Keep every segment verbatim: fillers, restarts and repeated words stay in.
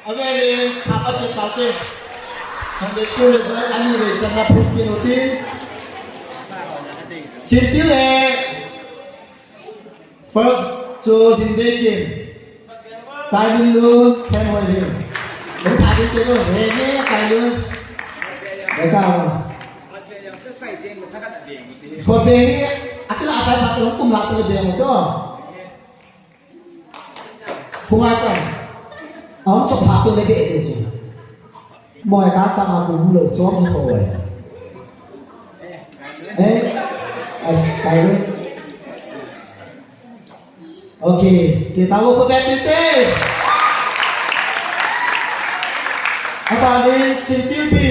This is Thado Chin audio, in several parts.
Avel in, thapa che tate. Sunday school le zai ani le channa phut kin utin. Sintil le first chu Hindei kin. Tailun lu, Thenhoi lu. Lu tha di che lu, he ne Tailun. Beta. Ko be hi, akila akai pa tu kum la tu be mo to. Khungai ta. Ahung chop phat tu le be de chu. Moi ka ta ma kum lo chom ni ko. Eh, as kai. Okay, che ta wo ko be te. Aban in Sintil pi.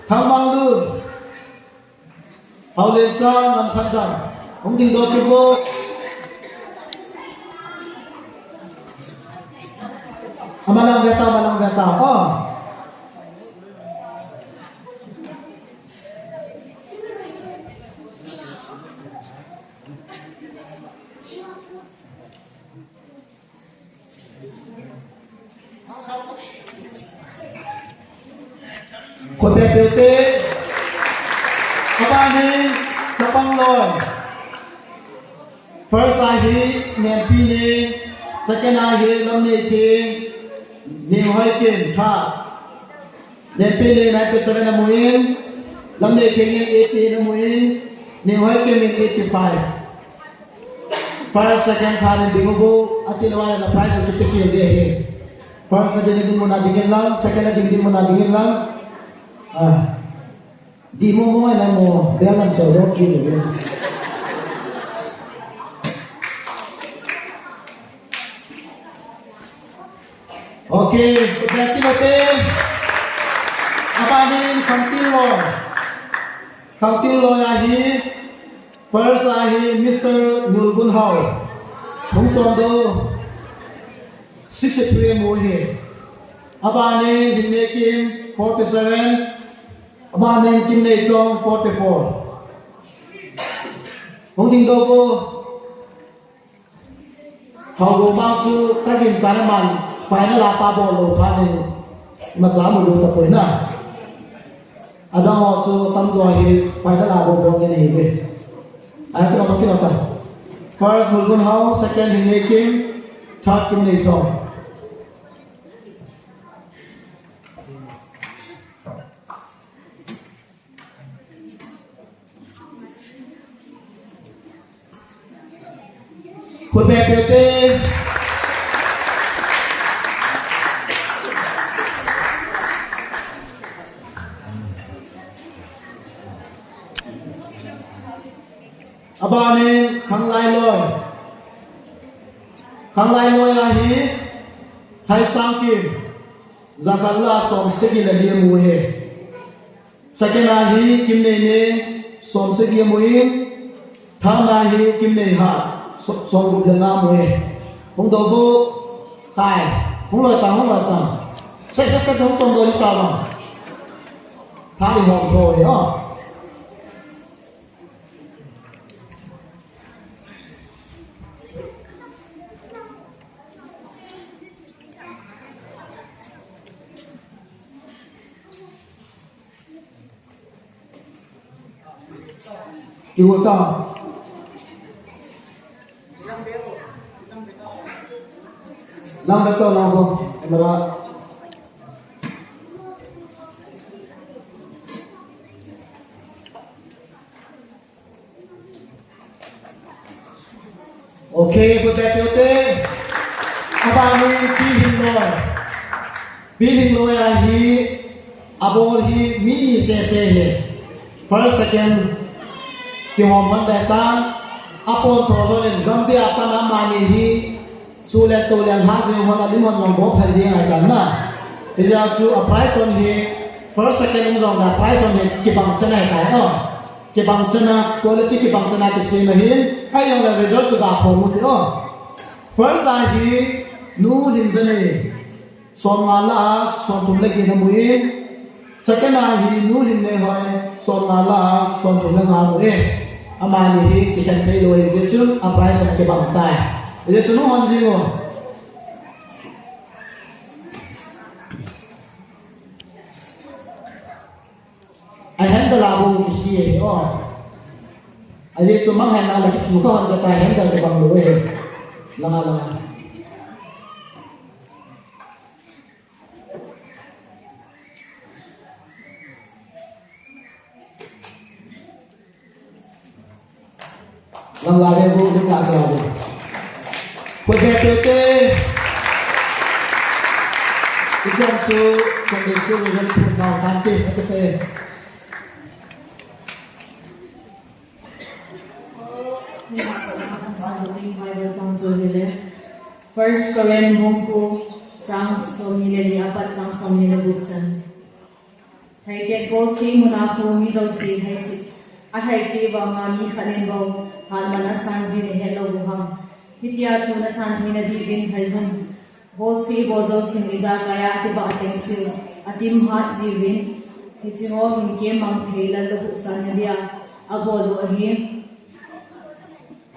Thangmanglun. Haolensa, Namthanjang. Hung ding doh kit vo. Amalang ve ta, amalang ve ta. Oh. Khote peute. Aban in Chapang Loi. First a hi Nempi Neng, second a hi Lamneikheng, Nenghoikim, third. Nempi Neng ninety seven amun, Lamneikheng in eighty in amun, Nenghoikim in eighty five. First, second, third in ding uvo, ati lou le na prize u kiti kit ding ahi. First na ding ding mun a ding in lang, second na ding ding mun a ding in lang. Ah. Di mo mo na mo, biar lang so lo kit ding. Okay, berarti betul. Aban in Khangtil Loi. Khangtil Loi a hi, first a hi Mister Nulbunhao. Hung chon doh sixty three amu ahi. Aban in Hinnekim forty seven. Aban in Kimneichong forty four. Hung ding doh vo. Haogo mang chu ka ginchat a man final a pa bol lou phat in imacha mu lou tapoi na. Adang ho chu tamjo hi final a bol bol nge nei ve. Ai kilo kilo ta. First Nulbunhao, second Hinnekim, third Kimneichong. Khut beng peh ute. Abanin Khanglai Loi. Khanglai Loi a hi Haisangkim. Jakhat le som sagi le li amu e. Second a hi Kimneineng, som sagi amu in, third a hi Kimneihat, so-, som gup le nga amu e. Hung doh vo, kai, hung loi tan, hung loi tan. Sek sek sek hung chom doh le ta bang. Third i hom tho e, oh. Kimu ta. Lang beto lang ko. Camera. Okay, khut beng peh ute. Abanin Pi Lhingloi. Pi Lhingloi a hi, abol hi mi ni sese hi. First, second, kihom man dai tan. Apon tho lou len Gambih a pat amani hi. Chu le to le lha jeng hon a lim hon jong bol phal jeng ahi tan na. Hijeh chun a prize hon hi, first, second um jong le a prize hon hi kibang chan ahi tai o. Kibang chan a, quality kibang chan a kisem ahin, ahijongle result chu ga phong u hite o. First a hi, Nu Lhinjanei, som nga lah a, som thum le get amu in, second a hi, Nu Lhinneihoi, som nga lah a, som thum le nga amu e. Amani hi, kikhen thei lou ahi jeh chun, a prize hon kibang tai. Hijeh chun, nu hon jing u. Labu kisi e, oh. Ajeh chu mang hen la chu ka hon ka tai hen ka bang lo e. Langa langa. Lam la le bu, lim la le bu. Khut beng peh te. Ichan chu Sunday school result phun nau tan te, te te. First Corinth bung ko chang som ni le li apat chang som ni le gup chan. Thei tet golseh muna khu mi jouse haichi, ahaichi vanga mi khat in bou hatman asan jin ahet lou u ham. Hitia chu nasan theina diuvin haijun golseh bou jousen ijakai a kivah chengse u, atim hat jiuvin, hiche ho hin kemmang thei lal lou huhsahna dia abol u ahi.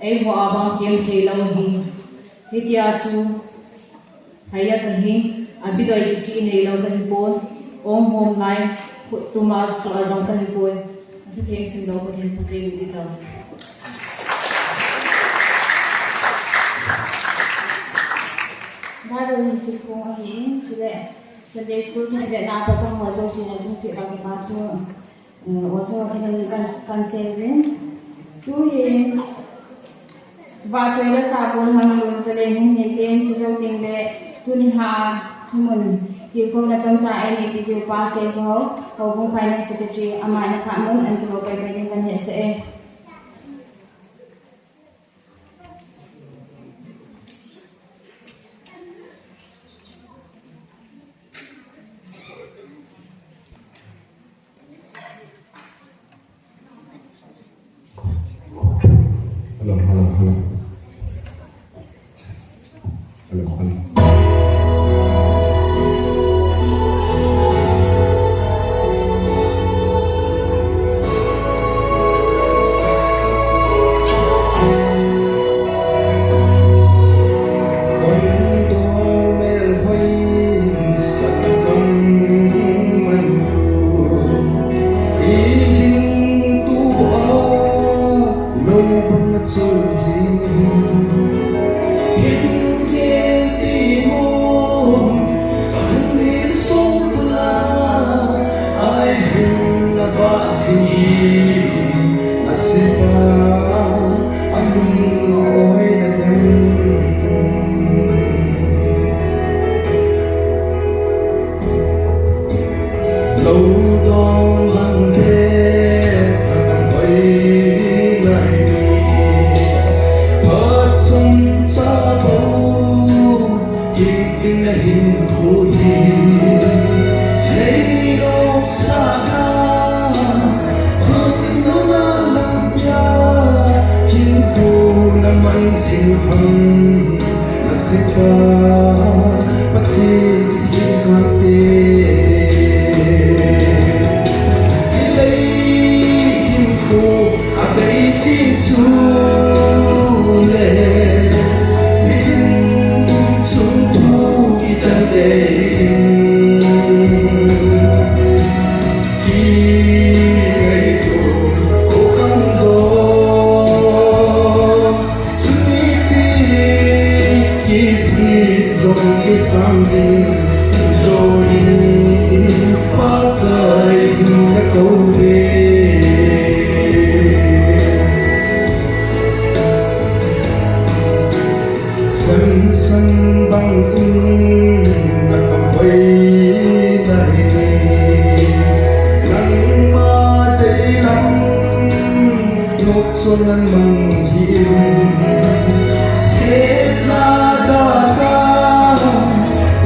Eiho a vang kem thei lou ahi. Hitia chu, haiya kahi, abidoi kichih neilou kahi pon, ong hom lai, khut tuma suh a jong kahi poi. Athutheng simlou Pathen phatthei boh ding tao. Bible hin simkhom ahin, chule Sunday school kivetna a pachang ho jouse nachung cheh uva kipa thu. Eh, oso khen kan, kan sel uvin. Tuhin, vahchoi le sapon hang lun salen hin nei ten chu jou teng le, tuni ha, thumun, tilkhouna chomcha einei diu pa Seikhou, Houbung Finance Secretary, ama in aphah mun, ahin kilou pai pai ding kan hetsah e. Hello, hello, hello. Hello, hello. Lou dong lang te, ka hoi lai ni. Phat chomcha bou, in tin a hin khu hi. Nei lou sa na, khut in lou la lam pia, hin khu na man jing ham. Nasihpa Pathen sihkhate, hilai hinkho abei ding chu le, mitin chung thu kitan ding. Kingaito, o kang do. Chuni ti kisih jong kisam ding, joh in Pakai in ka kou ve. Sansan bang in na ka hoi lai, nangma deilam. Nopchon nan mang hih in, sela data,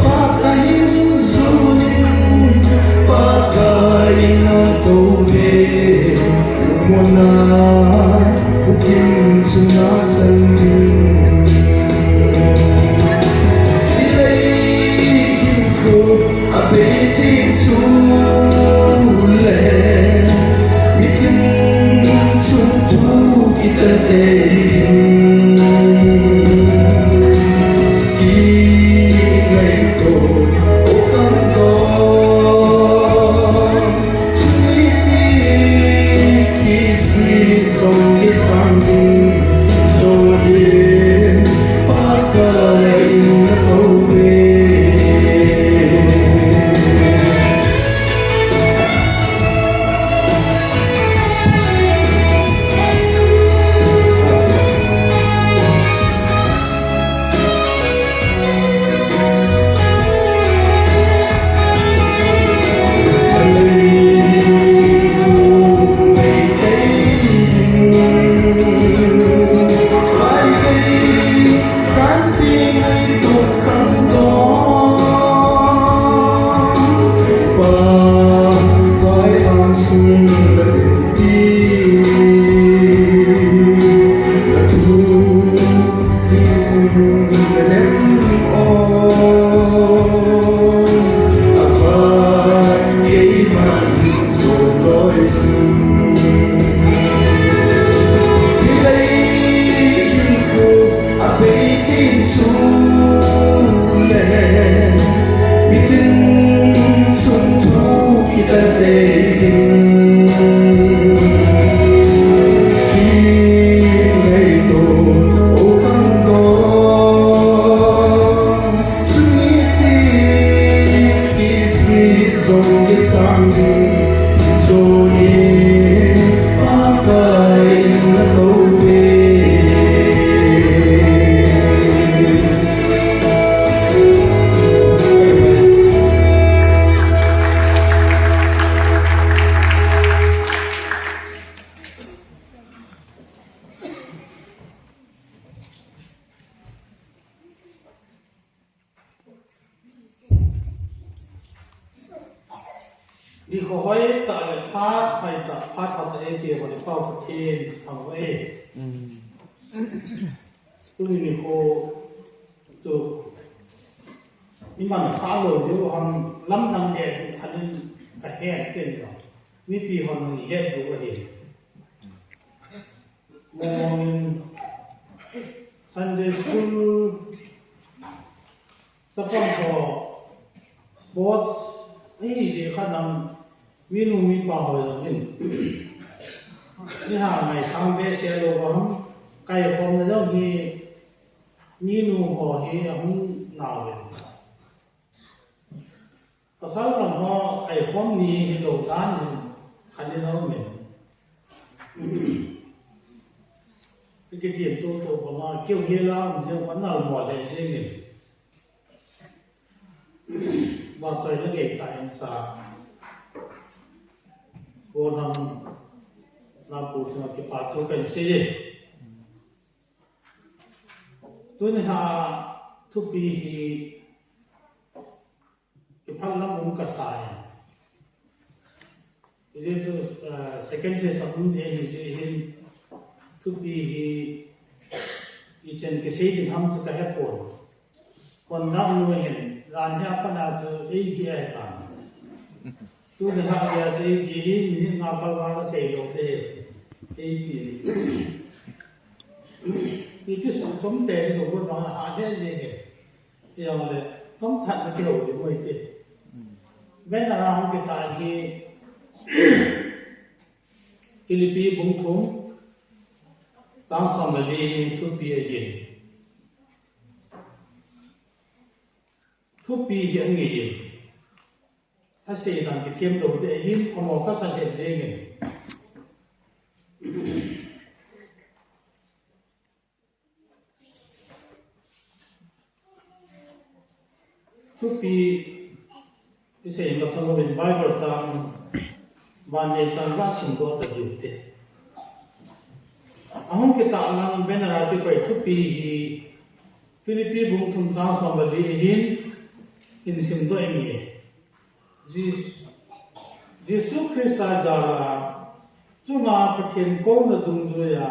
Pakai in jun in, Pakai in kou ve, lungmonna, bukim chunga chan in. Hilai hinkho abei ding chu le, mitin chung thu kitan ding. Kingaito, o kang do. Chuni ti Nikho hoitah le phat, hoitah, phat hoitah eipeh ho le Pau Pathen thangvah e. Tuni nikho chu iman kha lou diu ham, lamdang e, khanin kahet kei lo. Mipi hon ihet diu ahi. Morning Sunday school, chapang ho, sports, ahi jeh khat nam, minu mipa ho jong in. Ni ha ngai sang behseh lou vang, kaikhomna jong hi, minu ho hi ahung nau ve. Pasal lam ho, kaikhom ni hilou dan in, khanin aum in. Kiti tutu banga, keu hi la, um jeng, panal mo le jeng in. Vahchoi na gei ta in sa. Bonam na pu sung a kipa thu kahin sei e. Tuni a thupi hi kiphat lam um kasa e. Hijeh chun, ah, second session um ding ahi jeh hin thupi hi ichan kisei ding ham chu kahepon. Kon dang nu hin, jan hi apat a chu eiti ahitan. Tuni a chu eiti hi, minute nga kal vang asei lou te. Eiti. Iti sum sum te ni ko ko bang a ha he je he. Ijongle, tomchatna kihou ding ahi ti. Banner a hung kitah hi, Philippi bung thum, chang som le li hi thupi ahi. Thupi hi angei e. Asei dan kithem lou te hin, amaho kasa lheh jeng in. Thupi isei masang uvin Bible chang, vannoi chang va simdoh ta diu te. Ahung kitah lang banner a kikoi thupi hi Philippi bung thum chang som le li hin, hin simdoh inge. Jes-, Jesu Christa jal a, chunga Pathen kouna dungjuia,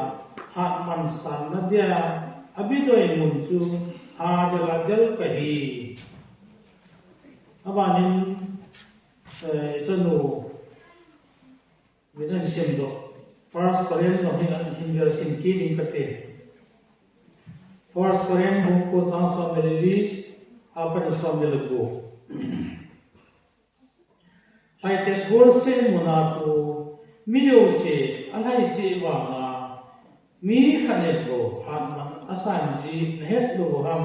hatman sanna dia, abidoi mun chu, hadel a del kahi. Abanin, eh, chanu, min ahin simdoh. First Corinth jong hin, hin vel sim kit ding kate. First Corinth bung ko chang som le li, apat som le gup. Lhaite't bolseh mun a tu, mi jouse alhai cheh vang a, mi khat in bou hatman asan ji nahet lou u ham.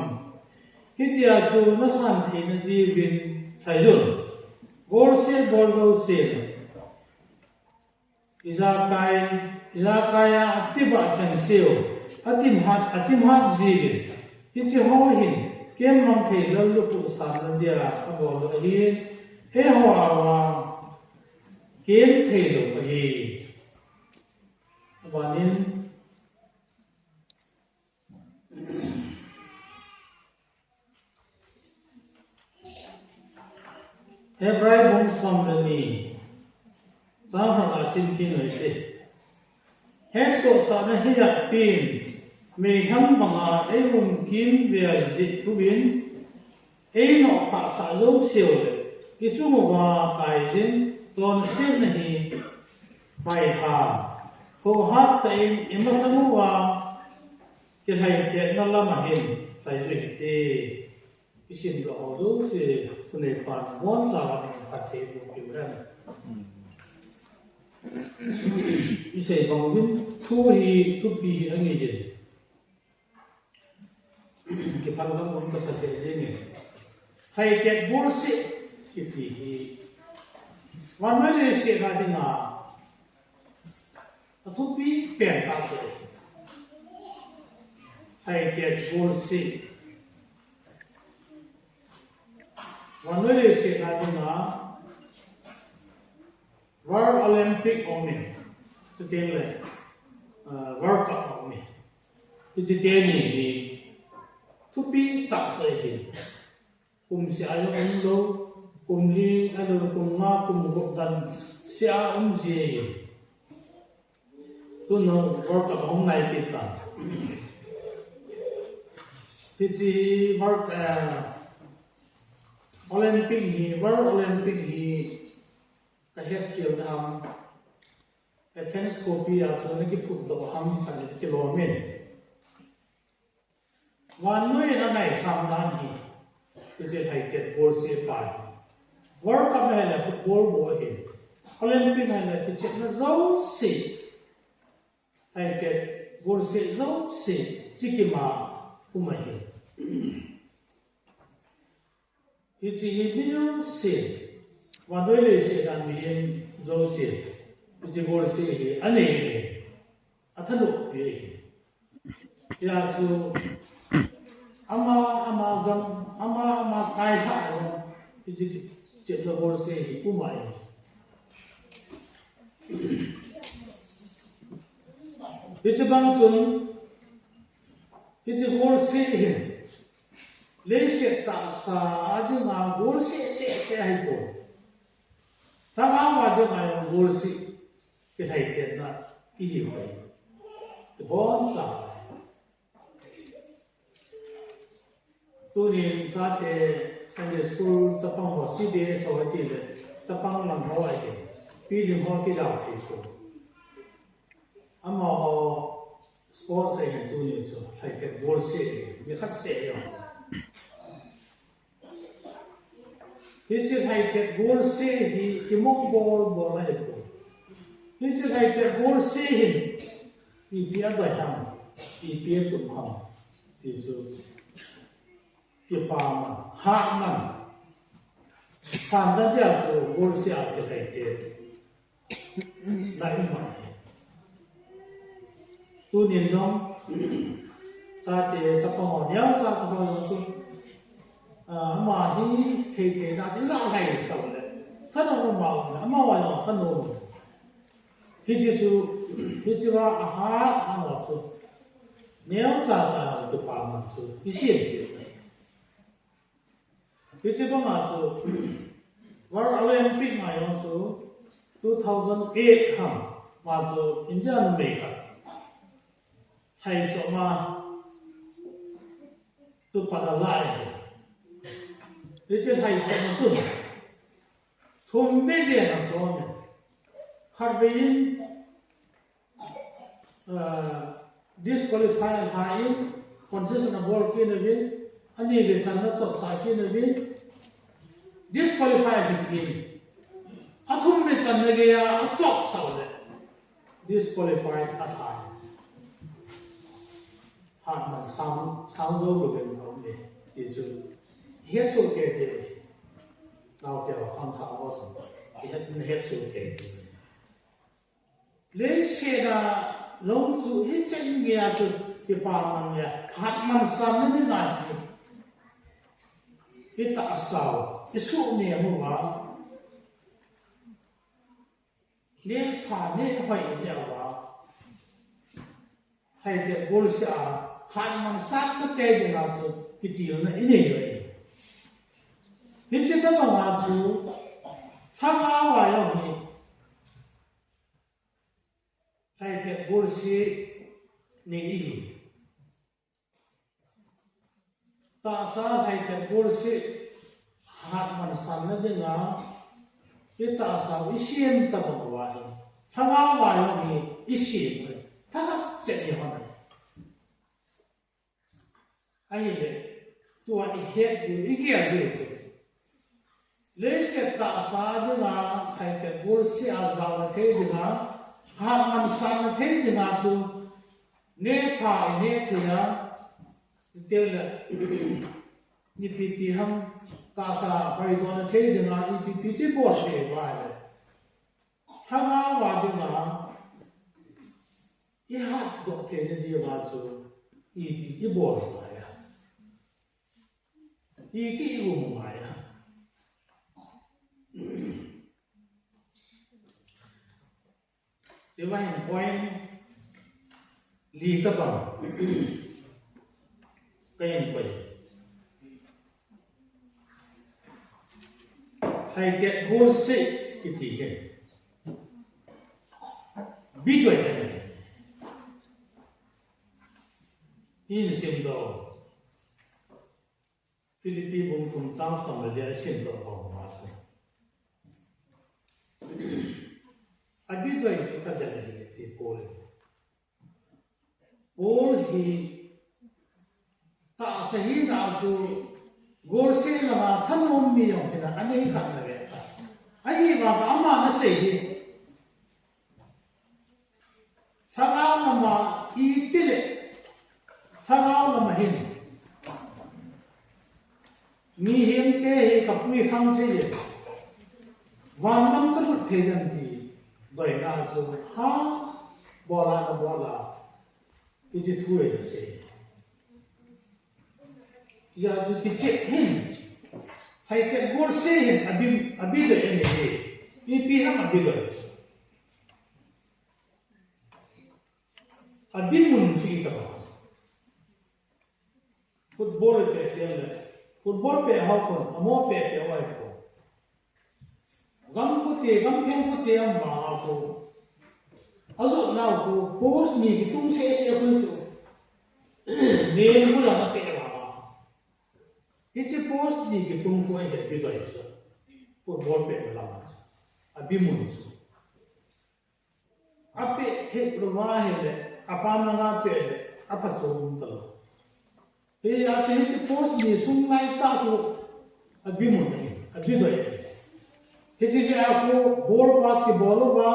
Hitia chu nasan theina diuvin lhaijun. Bolseh bol jouse in ijakai, ijakai a ativah chengse u, atimhat, atimhat jiuvin. Hiche ho hin, kemmang thei lallukhuh sanna dia abol u ahi, eiho a vang kem thei lou ahi. Abanin, Hebrai bung som le ni, chang khat a sim kit u hite. Hettohsahna hi jat pin, meilhang banga eium kimvel jeh uvin, einoh phahsah jouse u le, ichung uva kaijin, chonsetna hi mailham, khohat tah in imasang uva, kilhaitetna lam a hin lhaiju hite. Isimdoh ho jouse, thuneipan boncha a ding phatthei boh piu hen. Isei bang uvin thu hi, thupi hi angei jin. Kiphat lam um kasa lheh jenge. Lhaite't bolseh kiti hi, vannoi leiset a dinga athupi pen tah chu ahi. Lhaite't bolseh. Vannoi leiset a dinga World Olympic aumin, chuteng le, ah, World Cup aumin. Hiche teni hi thupi tah chu ahi. Kum seh a jong umlou, Kum li, alu kum nga, kum gup dan sia um ji. Tun World Cup hung nai pi ta. Hichi World, eh, Olympic hi, World Olympic hi ka het kiel ham. Athens khopi a chu na kiphut doh ham khat kilom in. Vannoi a ngaisang dan hi, hiche lhaitet bolse pa hi. World Cup na hile football bou ahi. Olympic na hile kichetna jouse. Lhaitet bolse jouse. Chikima um ahi. Hiche hi mi jouse, vannoi leiset a mihem jouse, hiche bolse hi anei ahi, athanop pi ahi. Hijeh chun ama, ama jong, ama, ama kailhah jong, hiche chepna bolse hi um ahi. Hiche bang chun, hiche bolse hin, leiset tahsa a dinga bolse seh seh ahipoi. Lhagao a dinga jong bolse kilhaitetna ihi uve. Iboncha. Tunin chate Sunday school chapang ho, C D S ho ahi le, chapang lang ho ahi, piling ho kijao thei chu. Amaho sports ahin tunin chu, lhaitet bolse, nikhat seh jong. Hiche lhaitet bolse hi kimong bol bol ahipoi. Hiche lhaitet bolse hin ipi adei ham, ipi atum ham, ti chu kipaman, hatman, sanna dia chu bolse a kilhaitet na um ahi. Tunin jong, chate chapang ho, neocha chapang ho chu, ah, ama hi thei thei na, ila lai sa le. Thanom ama, ama wa jong thanom. Hiche chu, hiche va aha, ama chu. Neocha cha kipaman chu, isim. Hiche banga chu, World Olympic ma jong chu, two thousand eight ham, ma chu India numei khat lhaichom a chu pat ala ahi. Hiche lhaichom a chun, thum vei jen asom e. Khatvei in, ah, disqualify alhai in, concession abol kit uvin, ani vei channa chotsah kit uvin, disqualify alhi kit in. Athum vei channa geiya achotsah u le, disqualify alhai. Hatman sang, sang jou louvin aum e, ti chu. Ihet soh kei te. Naote ho khangthah ho chun, ihet, ihet soh kei te. Leiset a jong chu hiche ngeia chu kipaman le hatman sanna dinga hi, itahsa u isuhmil uva, nepha nehoi inei uva, lhaitet bolse a hatman sanna tei dinga chu kitilna inei uve. Hiche tobanga chu lhagao a jong hi lhaitet bolse nei ihi. Tahsa lhaitet bolse hatman sanna dinga itahsa u isem tobang uva hi, lhagao a jong hi isem uve. Thahat seh ihon uve. Ahile, tua ihet diu, igel diu chu, leiset tahsa dinga lhaitet bolse a jaona thei dinga, hatman sanna thei dinga chu, nepha ineh thei a, tile, ipi ipi ham, tahsa hoidona thei dinga, ipi ipi chu ibol thei uva ahile, lhagao a dinga ihatdoh theina diuva chu ipi ibol ngai a, iti i-um ngai a. Tua hin point li tobang kahin koi. Haitet golseh kiti hi. Bidoi ahi. Ihin simdoh. Philippi bung thum chang som le li a isimdoh bang ma chu. Abidoi chu kadei ahi ti Paul in. Paul hi tahsa hina chu golseh lama thanom mi jong hina, anei khat na ve ta. Ahivang ama nasei hi. Lhagao lama itile, lhagao lama hin. Mihemte hi kapui kham thei e. Vangam kalut thei dem ti. Doina chu ha, bola na bola. Hiche thu hi asei. Hijeh chun kicheh hin. Haitet golseh hin abi, abidoi ahi. Ipi ham abidoi. Abi mun chu itobang. Football pet le. Football pet ho kon, amo pet pet ho kon. Gam kote, gam pheng kote ama ho kon. Ajot nau kon, post ni kitung sese kon chu. Nen bula na pe wa. Hiche post ni kitung kon hi abidoi chu. Football pet le lama chu. Abi mun chu. Apeh thei lou va ahile, apam langa apeh le, aphatchom talou. Hijeh a chu hiche post ni sung lai tah khu, abi mun ahi, abidoi ahi. Hiche jeh a khu ball pass kibol uva,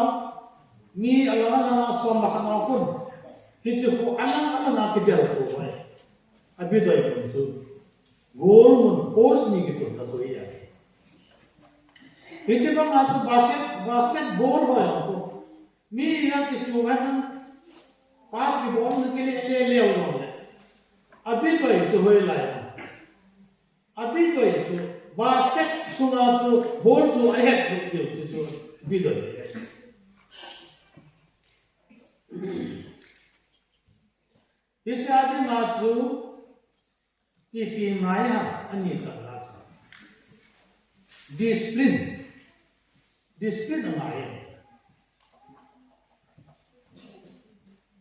mi alang alang a som le khat na kon. Hiche khu alang alang a kidel khu vai. Abidoi mun chu. Goal mun post ni kitunna khu ahi. Hiche banga chu basket, basketball ho jong khu. Mi jong kichu han pass kibol na kile le le jong le. Abidoi chu hoilai. Abidoi chu basket sunga chu ball chu ahet lut diu chu, chu abidoi. Hiche a dinga chu Ipi ngai ham, ani channa chu. Discipline. Discipline angai e.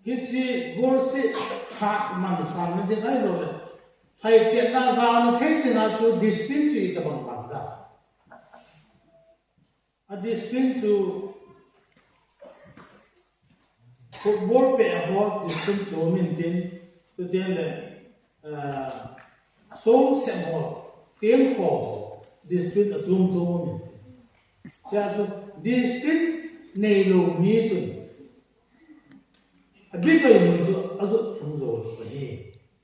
Hiche golseh khat mansanna ding ahilou le. Haitetna jana thei dinga chu discipline chu itobang bang da. A discipline chu football pet a ho discipline chu um intin, chuteng le, ah, song sem ho, tem ho, discipline achom chom um intin. Hijeh chun discipline neilou mi chun abidoi mun chu ajot thang jou ahi,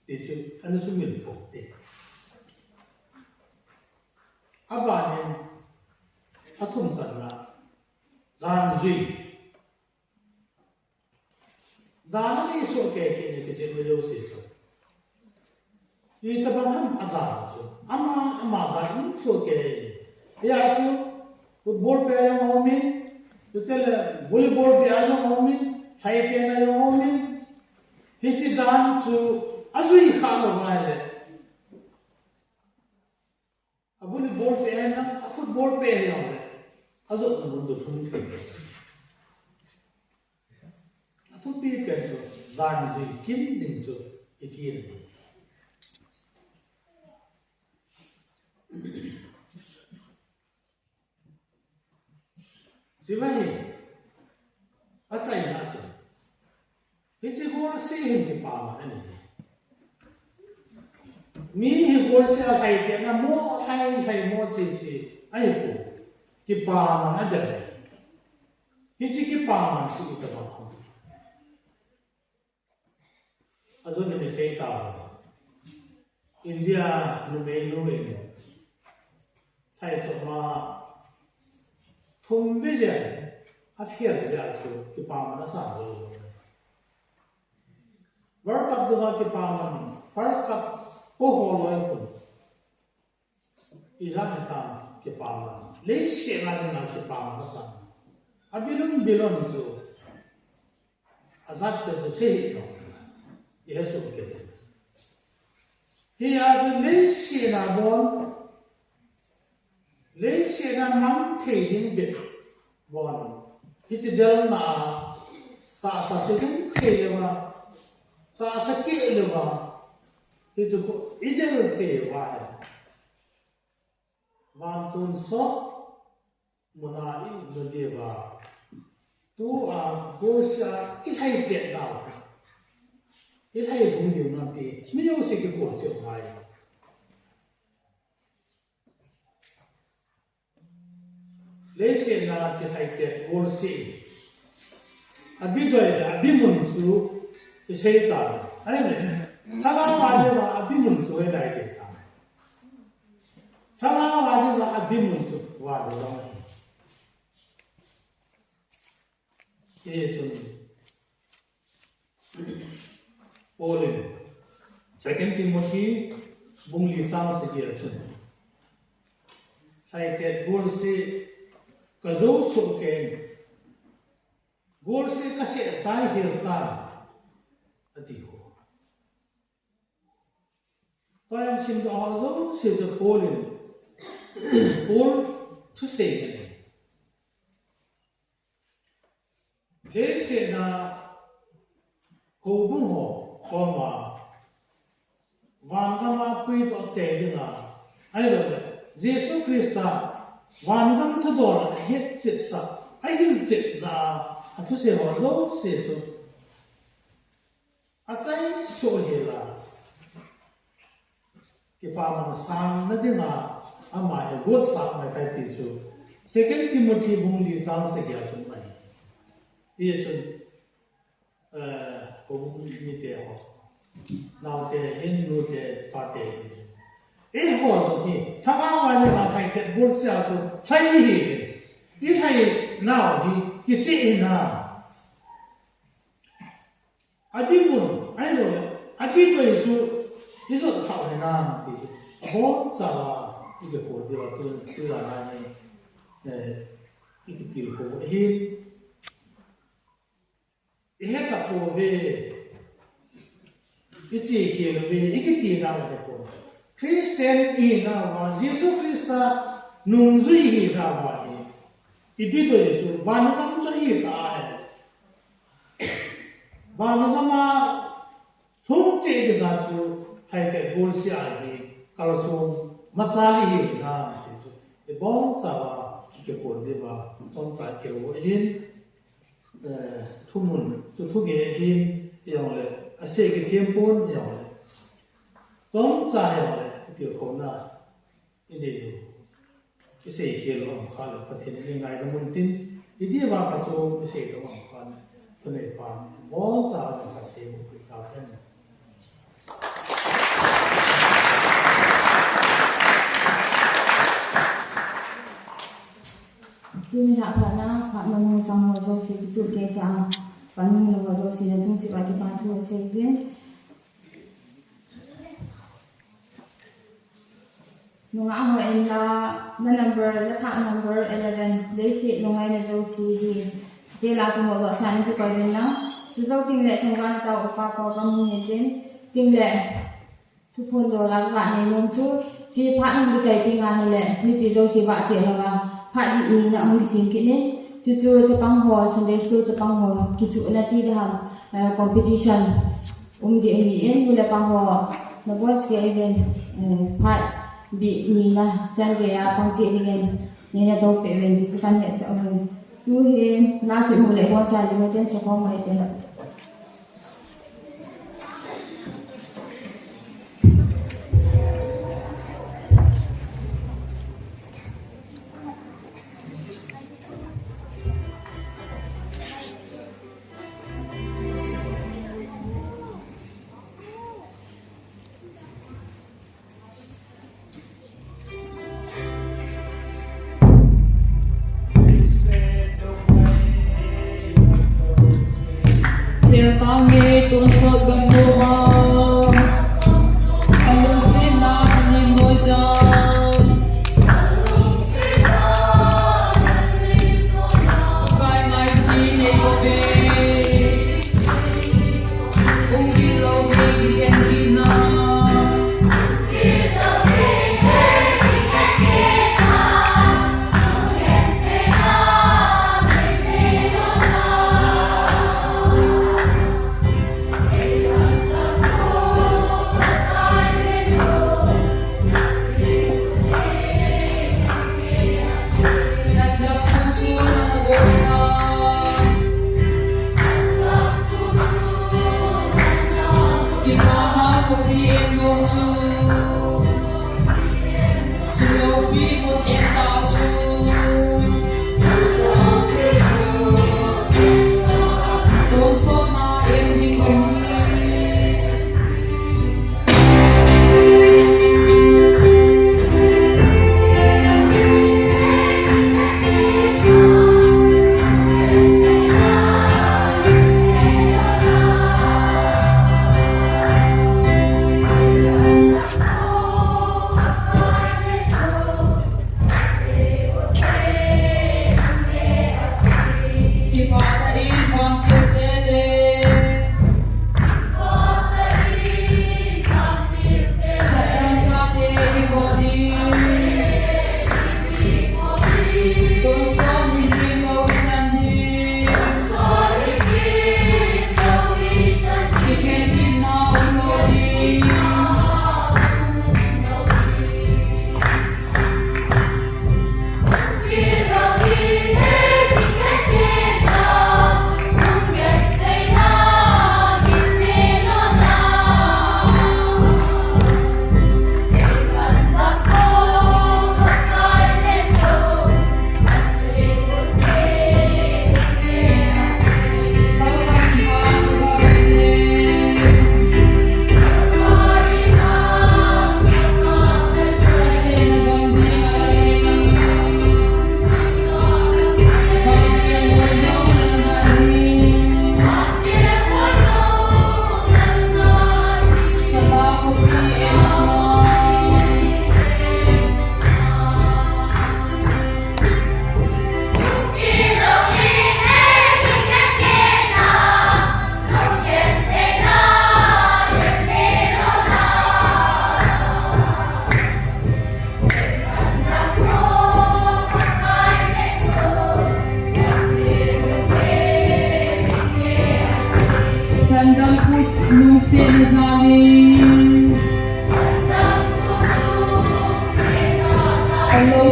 ti chu ana sumil pou te. Abanin, athum channa, dan jui. Dan anei soh kei kei ni kicheh mi jouse chu. Itobang ham adan chu. Ama, ama dan anei soh kei. Hijeh chun, football pet a jong um in, chuteng le volleyball pet a jong um in, lhaitetna jong um in. Hiche dan chu ajui kha lou ngai le. A volleyball pet ahi na, a football pet ahi jong le. Ajot na mun chu lhung thei. Athupi pen chu, dan jui kim ding chu, i ki. Hiche hi, achaina chu. Hiche golseh hin kipaman ahi. Mi hi golseh a lhaitetna mo, lhai, lhai mo che che ahipoi. Kipaman adei. Hiche kipaman chu itobang ham. Ajun in isei tao. India numeinu in thaichoma thum vei jeh a fail jeh a chu kipaman asan lou. World Cup dunga kipaman, first cup po ho loi pun. Ijat hitam kipaman. Leiset a dinga kipaman asan. Abilun bilun chu. Ajat chu chu sei hi no. Ihesoh kei. Hijeh a chu leiset a bon. Leiset a mang thei ding bep. Bon. Hiche delna a tahsa se ding thei leuva, tahsa keh leuva, hichu i del thei uva ahi. Van tonsot muna i um na diuva, tua golseh a i lhai pet nau, i lhai hung diu nante, mi jouse kikoi cheh ngai. Leiset a kilhai pet golseh, abidoi le abimun chu isei ta. Ahi, lhagao a dinga abimun chu ilhai pet ta. Lhagao a dinga abimun chu valo lang ahi. Hichun Paul in Second Timothy bung li chang sagi a chun, lhai pet golseh kajo soh kei, golseh kaseh chai hel tan, ati ho. Tua hin simdoh ho jouse chu Paul in, Paul thusei ahi. Leiset a houbung ho koma vangam a puidoh tei dinga, ahilouleh Jesu Christa vangam thudol a ahetchetsa, ahilchetna a athusei ho jouse chu achai soh hel a, kipaman sangna dinga ama hi gotsah mai tai ti chu Second Timothy bung li chang sagi a chun ahi. Hichun, eh, houbung mite ho, naote hin, nute, pate hin, eiho jong hi lhagao a dinga lhai pet golseh a chu lhai hi, ilhai nau hi kicheh hinam? Adimun, ahilouleh aditoi chu ijot thah hinam ti hi abonchauva ikikoi diuva tu, tu jana hi, eh, ikitilkhou ahi. Ihet tapouve, ichekhel uve, ikiti nau ahipoi. Christian ihinauva, Jesu Christa nungjui ihinauva hi, ibidoi chu vangam chu ahitah ahi. Vangam a lhung cheh dinga chu lhai pet golseh a hi kalsong machal ihi hinam ti chu ibonchauva ikikoi diuva chomcha ikihou ahin. Eh, thumun chu thugeh ahin, hijongle asei kithem pon hijongle, chomcha hijongle itilkhouna inei diu, iseikhel u aum khah le Pathen in eingaidam untin, idiuva kachom isei diu aum khah le thuneipan boncha a Pathen in phatthei boh peh tahen. Tuni lhah phatna, phat manung chang ho jouse kituh keicha a, phat manung ho jouse nachung cheh uva kipa thu asei uvin. Nungah ho in la, na number, la thah number eleven, leiset lungngaina jouse hi, stage a chu hodoh sah in kikoi uvin lang. Chujou tengle thangvahna tao upa pa gam hung hitin, tengle thuphon dola kaga nei nom chu, hiche phat hung kichai tenga hile, mipi jouse vahchoi louva, phat dih nina hung kisem kit in, chuchu chapang ho, Sunday school chapang ho, kichuhna ti ding ham, eh, competition um ding ahin, nu le pa ho, nabonchauvin, eh, phat dih nina chan geiya pang cheh dingin, neina toh peh uvin, chu kahin hetsah u ahi. Tu hin, la chu imu le boncha ding uten sakhom u hite.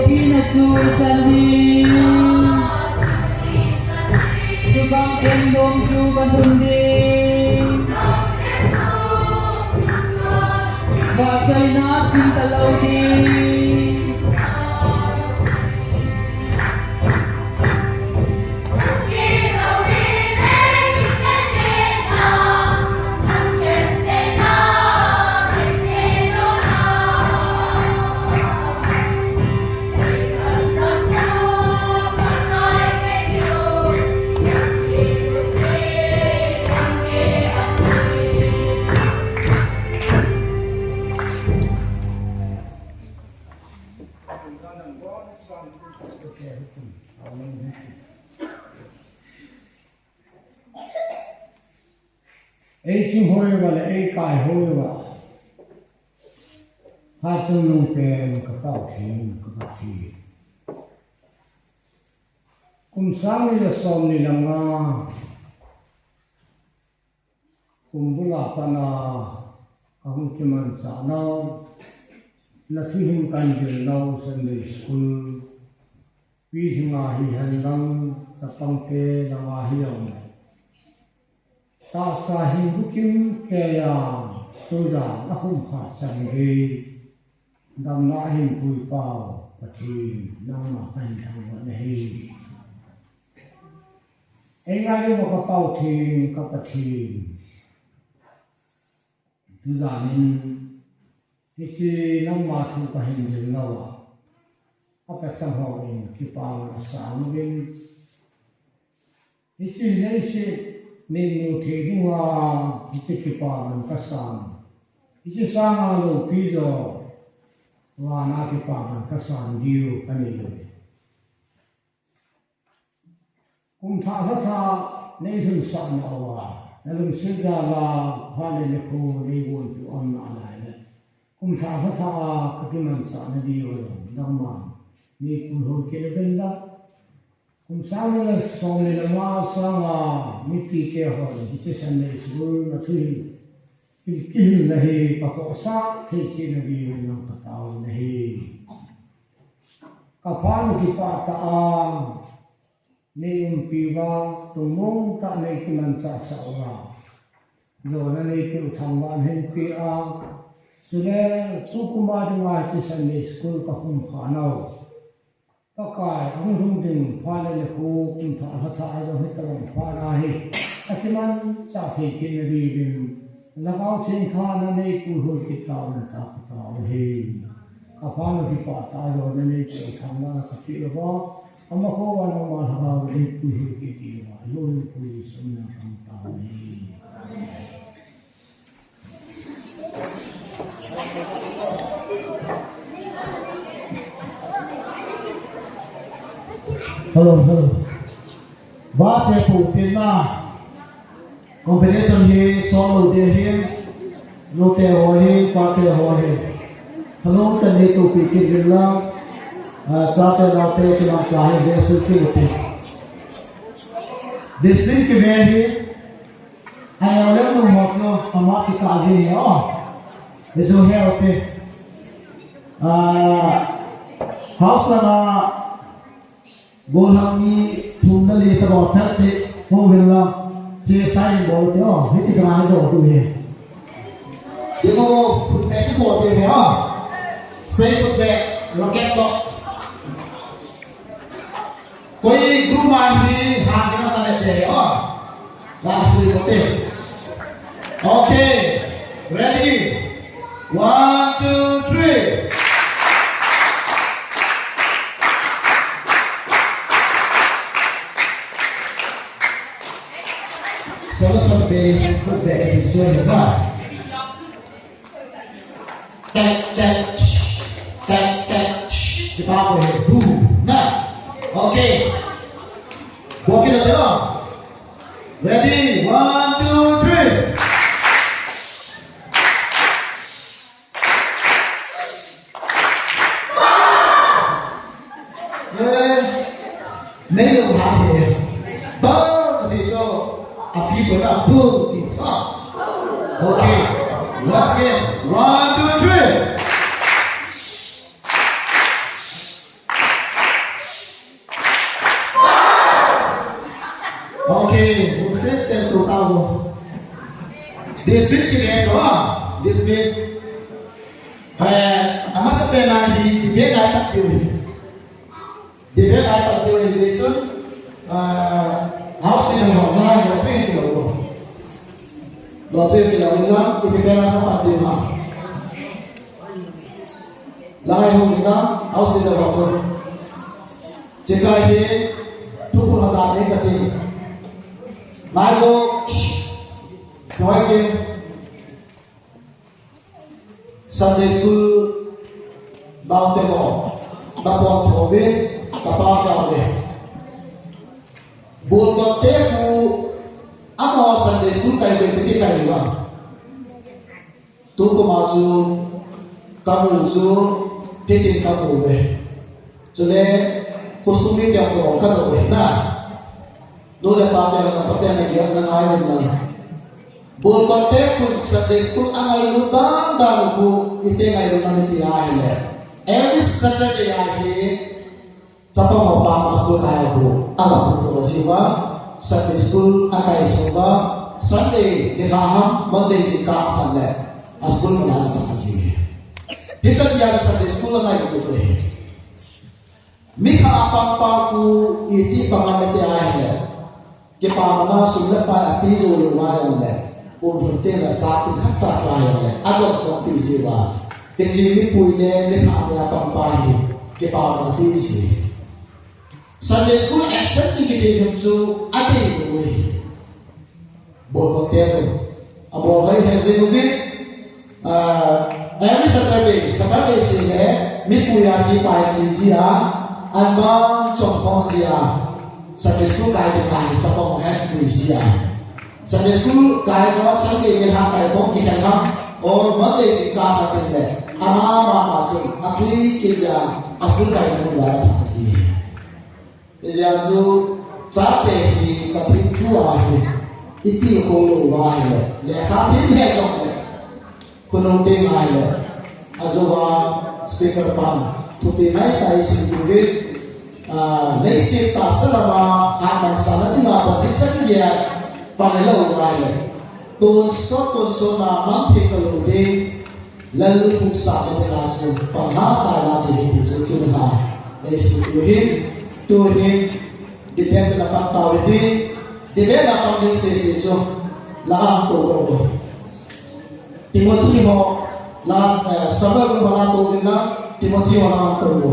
Pina chu chan ding. Chubang en dom chu ka lhun ding. Vahchoina ching ta lou ding. Ei ching hoi uva le ei kai hoi uva, hatchungnung pen ka Pathen, ka Pathen. Kum sang ni le som ni le nga, kum bula pat a ka hung kimanchah nau, na thuhil kan dil nau Sunday School, pilhing a hihen lang, chapang te lang a hi jong le, tahsa hin bukim kei a, tujan a hum kha chan gei, damna a hin puipau Pathen, nangma ka hin thangvah nahi. Ei ngai uva ka Pathen, ka Pathen. Tujan in hiche nangma thu ka hin dil nauva, a pechang hon kipana sang uvin. Hiche leiset nei mu thei dinga hiche kipana ka san. Hiche sanga loupi jo vana kipana ka san diu ka nei uve. Kum thah lha thah nei lhunsah nauva, na lungset jal a phat le nikho nei gonpeh um nalai le, kum thah lha thah a ka kimanchah nadiu jong nangman nei puihoi kit uvin lang. Kum sang ni le som ni le nga sanga mipi te hon hiche Sunday School na thuhil, kihilna hi ka khohsah thei cheh nadiuvin lang ka tao nahi. Ka phat na kipah tah a nei umpi uva, tungmong tah nei kimanchah sah uva, jona nei peh u thangvah in hin pe a, chule tukum a dinga hiche Sunday School ka hung kha nau, Pakai, ahung lhung ding phat le nikho, kum thah lha thah a jong hitobang phat a hi ka kimanchah thei kit nadiuvin, Lhagao Theng tha na nei puihoi kit tauvin lang ka tao ahi. Ka phat na kipah tah a jona nei peh u thangvah in ka pe uva, ama kho uva nangma Lhagao nei puihoi kit diuva, i Lord Jesu min a ka tao ahi. Hello, hello. Vache pu pin na. Competition hi solo de hi. Nute ho hi, pate ho hi. Hello, kan ni tu pi kin rin la. Ah, chate naote kilam cha hi, Jesu ki uti. Discipline kive hi. Ai, au le nu mo kyo, ama kita ji ni, oh. Isu he, okay. Ah, house la na, gollhang mi thum le li tabang phat che, hung vin la, che sai bol te, oh, hiti ka na do tu he. Ti ko, put pe si bol te he, oh. Sai put pe, rocket to. Koi group a hi hang kena ta le te, oh. Last three, okay. Okay. Ready? One, two, three. Solo, solo, baby. Good baby. Solo, ha. Tat, tat, tat, tat, kipa ko he, boom, na. Okay. Walk it up, yeah. Ready, one, two, three. Eh, nei lo ha he. Ba, ti cho, a pi ko na, bu, ti cho. Okay, last game. One, two, three. Okay, u se ten tu ta u. Discipline ki ve so, discipline. Eh, amasa pen a hi, debate lai tak tiu hi. Debate lai tak tiu hi, Jason. Ah, house ni ho, na ho, pen ki lo. Lo pen ki lo, na, ipi pen a tak tiu ha. Lai ho ni na, house ni ho chu. Chika hi, thupu na da ni ka ti. Lai ho, shh. Koi ke. Sunday school naote ho, na pon tho ve, na pa tho ve. Bol ko te ku, ama Sunday school kai ve, te kai va. Tu ko ma chu, ka mu chu, te te ka mu ve. Chule, khosung mite toh kadoh ve na. Nu le pa te, na pa te na giat na ngai uvin lang. Bol ko te khun Sunday school angailut dan dan u khu iti ngailutna mi ti ahile. Every Saturday ahi, chapang ho pa ma school kai khu. Ala pu to jiu va, Sunday school akai jiu va, Sunday nikho ham, Monday jingkah phat le. A school mana ta ji. Hichan dia Sunday school angailut ve. Mi khat a pangpa khu iti panga mete ahile. Kipana sum le pai api jou lou va jongle. Kum hinte la cha tin khat cha cha jongle. Adon ko pi ji va. Kichi mipui le mi khat a pangpa hi. Kipana pi ji. Sunday school absent ti kiti him chu ati lui. Bol ko te ko. Abol vai he jing uvi. Ah, every Saturday, Saturday seh le, mipui a chi pai chi jia, an bang chom phong jia. Sunday school kai te kai chapang he pui jia. Sunday school kai ko Sunday le ha kai phong ki khan ha. Or Monday jingkah phat le. Ama ma ma chu, apui ki jia, a school kai ko la ta ji. Hijeh chun chate hi Pathen thu ahi, iti kho lou ahile, lekha thim he jongle, khonung ding ahile, ajouva speaker pan thupi ngai tah a isim diu vin, ah, leiset tahsa lama hatmangsahna dinga Pathen chan geiya pan ilou ahile, tonsot tonsot na mang thei talou ding, Lal pumsa le tena chu, pangha tai la chu hi ti chu tun ha. Ei si tu hin, tu hin, debate chu na pang tau hi ti, debate na pang ding seh seh chu, la ang to lo. Timothy ho, la, eh, Samuel ho la to din na, Timothy ho la ang to lo.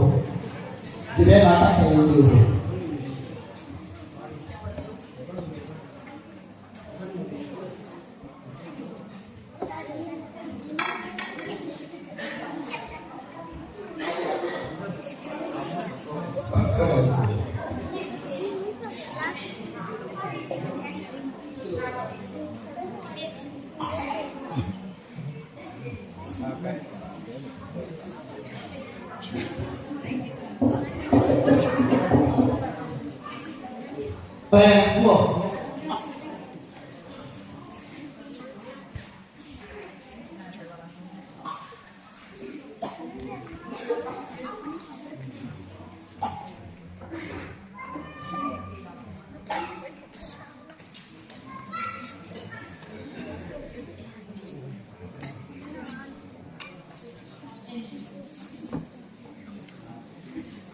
Debate na tak to lo.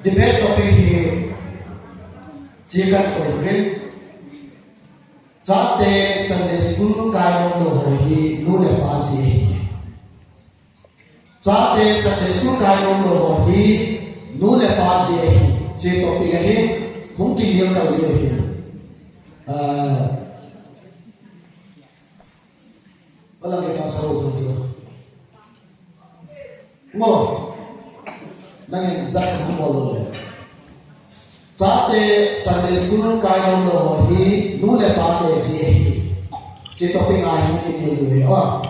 Debate topic hi, chikan koi rin. Chate Sunday school kai nom lou ho hi nu le pa jeh ahi. Chate Sunday school kai nom lou ho hi nu le pa jeh ahi. Che topic ahi, hung kilial kal diu ahi. Ah, Palang kita sa ho tu. Ngo. Nangin jat sa mo lo le. Chate Sunday school kai nom lou ho hi nu le pa te jeh ahi. Che topic a hi kiti le. Oh.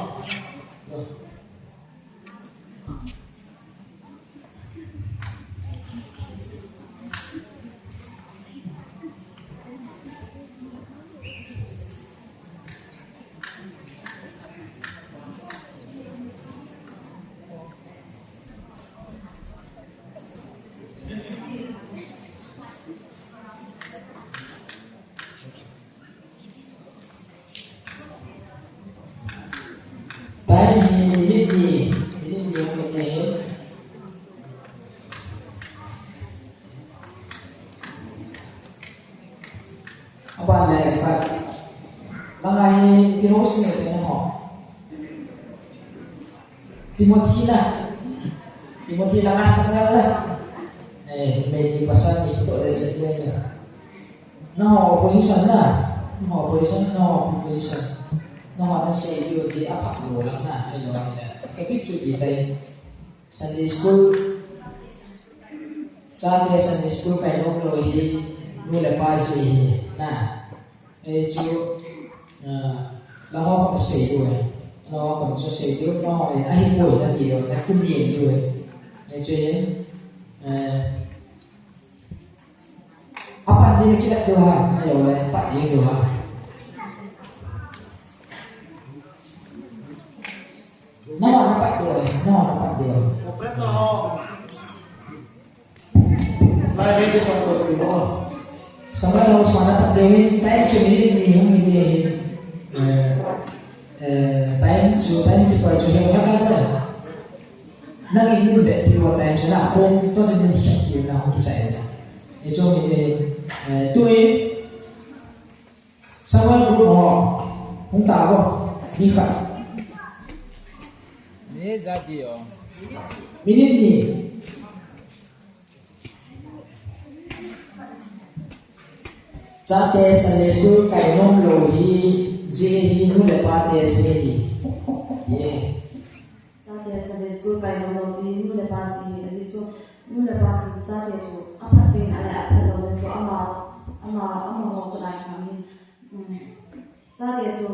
Aban le khat. Langa hi, pi ho sing te na ho. Timothy na. Timothy langa sang na. Eh, me ni pasal ni to le se na. Na ho opposition na. Na ho opposition, na ho opposition. Na ho na sei ju di apa lo la na. Ai lo na. Ka pi chu di tai. Sunday school. Chate Sunday school kai nom lou hi, nu le pa sei hi, na. Ei chu, ah, la ho ko sei lou e. La ho ko chu sei lou, pa ho e, ahi poi na ti lou, na kun ye lou e. Ei chu, eh, apa ni ki la lou ha, na yo le, pa ye lou ha. Na ho na pa lou e, na ho na pa lou e. Operator ho. Lai ve ke song ko ko. Samuel ho sana ta deu hin time chu ni ni hung ni deu hin. Eh, eh, time chu, time chu pa chu he ha ka na. Na ni ni be pi wa time chu na khong to sin ni sha pi na hung ki chai na. Ni chu ni eh, eh, tu e. Samuel group ho. Hung ta ko. Ni ka. Ni ja di o. Minute ni. Chate Sunday school kai nom lou hi, je hi nu le pa te je hi. Ye. Chate Sunday school kai nom lou ji, nu le pa ji, aji chu, nu le pa chu, chate chu, aphat ding ale aphat lou le chu, ama, ama, ama ho ko lai kha mi. Mm. Chate chu,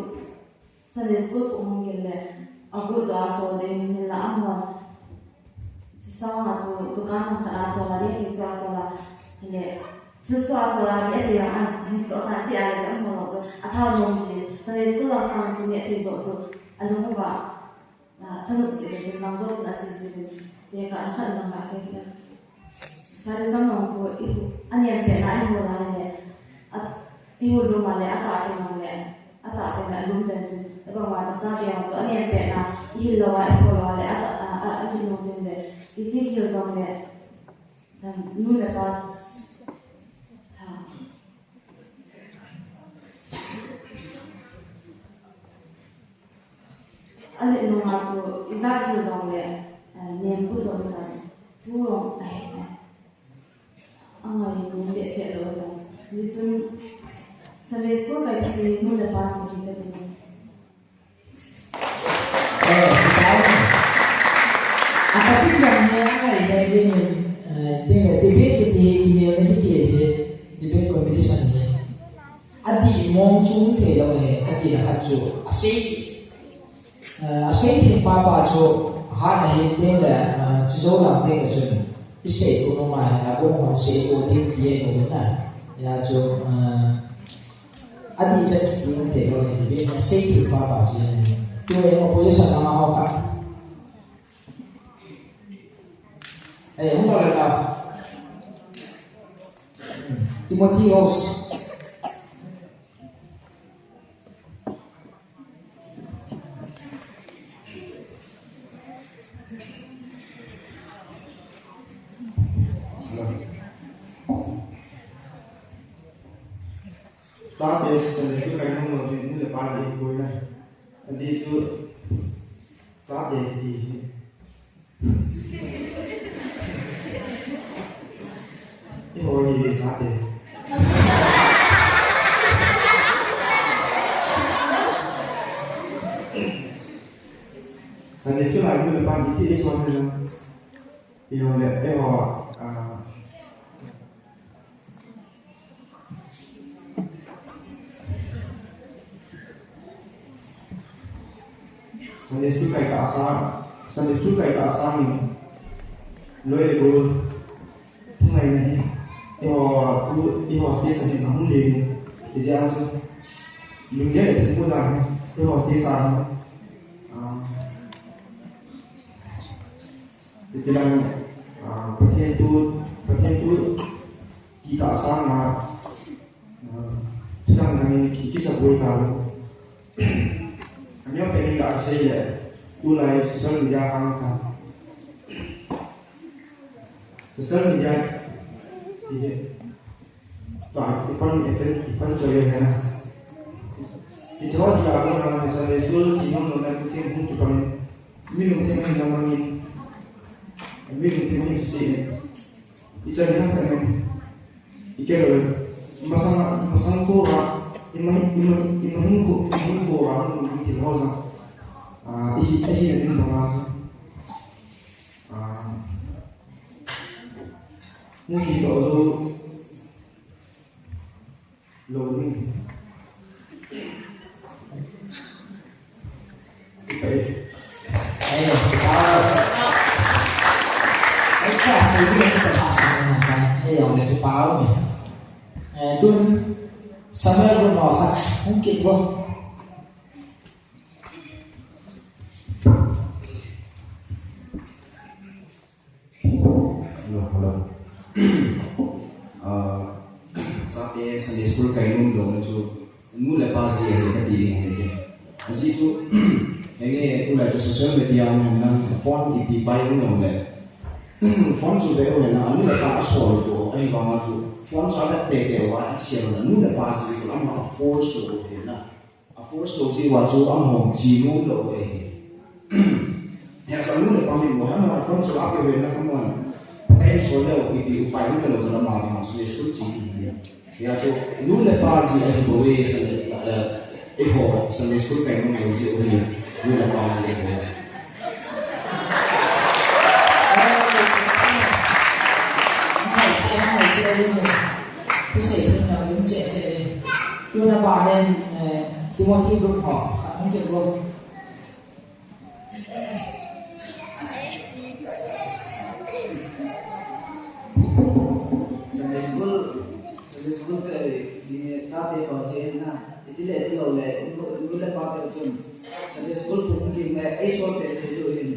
Sunday school ko hung gin le, agu to a so de, min la amon. Sisang a chu, dukan hung khat a so la, ye ki chu a so la, le, chu chu a so la, ye de yang an, hin so na ti a le, chu amon lo chu, a thao nom ji, Sunday school la sang chu, ye ki zo chu, a lung ba, na, thanop ji le, chu lang zo chu a ji ji le, ye ka an khat lang ka se ki le. Sari chang nong ko ihu, aniam pe na ihu na le, a, ihu lu ma le, ata te nong le, ata te na lum ten sin, tabang ma cha cha te nong chu aniam pe na, ihi lo a, ihu lo a le, ata, a, a, a, ihi nong ten le, ihi hil dong le, dan, nu le pa, ha. A le nunga chu, i dak hi jong le, eh, nem pu jong le, chu jong, eh, eh, a ngai nem behseh lou jong. Ni chun, Sunday school kai si, nu le pa si, ka ti. Eh, a topic jong ne, a ngai dai jing, eh, debate kiti, kiti, kiti, debate competition hi. Adih mong chu um thei lou ahi, adih a khat chu. Asei, eh, asei thei papa chu, hat ahi teng le, eh, chi jou lang teng le chun. I sei ko nung mai, a gong hon sei ko ding ti e ko na. Ya chu, eh, adih chat kiti um thei lou ahi, asei thei papa chu. Tu e opposition lama ho kha. Eh, hung ba le ta. Timothy House. Chate Sunday school kai nom lou chu nu le pa le koi na. Adih chu chate ti. Iho hi chate. Sunday school a nu le pa ni ti iso na. Iho le, iho, ah, Sunday school kai ta sa, Sunday school kai ta sa ni, loi le gol, thungai na hi, iho, tu, iho station hi ahung le ni, ijeh a chu, lungdei le thempu dan hi, iho station, ah, Hitilang, ah, Pathen thu, Pathen thu, kitah sanga, ah, hitilang nangin ki, kisapui talo. Amiho pen in kasei le, tulai social media hang ta. Social media, ti he. Tua, ipan, ipan, ipan choi yo hena. Kichoi dia ko na Sunday school chi nom nom na kutin hung kipan. Mi lung thim na mangin. Mi lung thim hung si. Ichoi na khamen. Ikelo. Masang, masang ko ra. Ima, ima, ima hung ko, hung ko ra, hung ko thim ho sa. Ah, ihi, ihi na din ba ma sa. Ah. Hung kito lo. Lo ni. Ayo, kipao. Ai, ka sa ni sa ka sa na ka. Ayo, le kipao ni. Eh, tun, Samuel ko mo ka. Hung kit ko. Hello, hello. Ah, chate Sunday school kai nom lou na chu nu le pa jeh ahi kati ding ahi. Ajeh chu, henge, tulai chu social media hung hen lang, phone kipe pai hung jong le. Phone chu ve hung hen lang, anu le pa asol chu, ahivanga chu, phone chu avet teitei uva, asia lou na, nu le pa jeh chu, ama force lou u ahi na. A force lou jeh uva chu amaho chi nom lou u ahi. Hijeh chun nu le pa min mo, amaho phone chu ape uve na, amaho. Pen so lou, ipi upai um talou chu lama ding, Sunday school chi ding ahi. Hijeh chun nu le pa jeh ahi bou e, Sunday, eh, eiho Sunday school kai nom lou jeh u ahi, nu le pa jeh ahi bou. Tuna ba len, eh, Timothy group ho, khat hung kit group. Sunday school, Sunday school kai, ni chate ho jeh na, iti le iti lou le, nu, nu le pa te chun. Sunday school pung kim le, ei sol te te lu hin.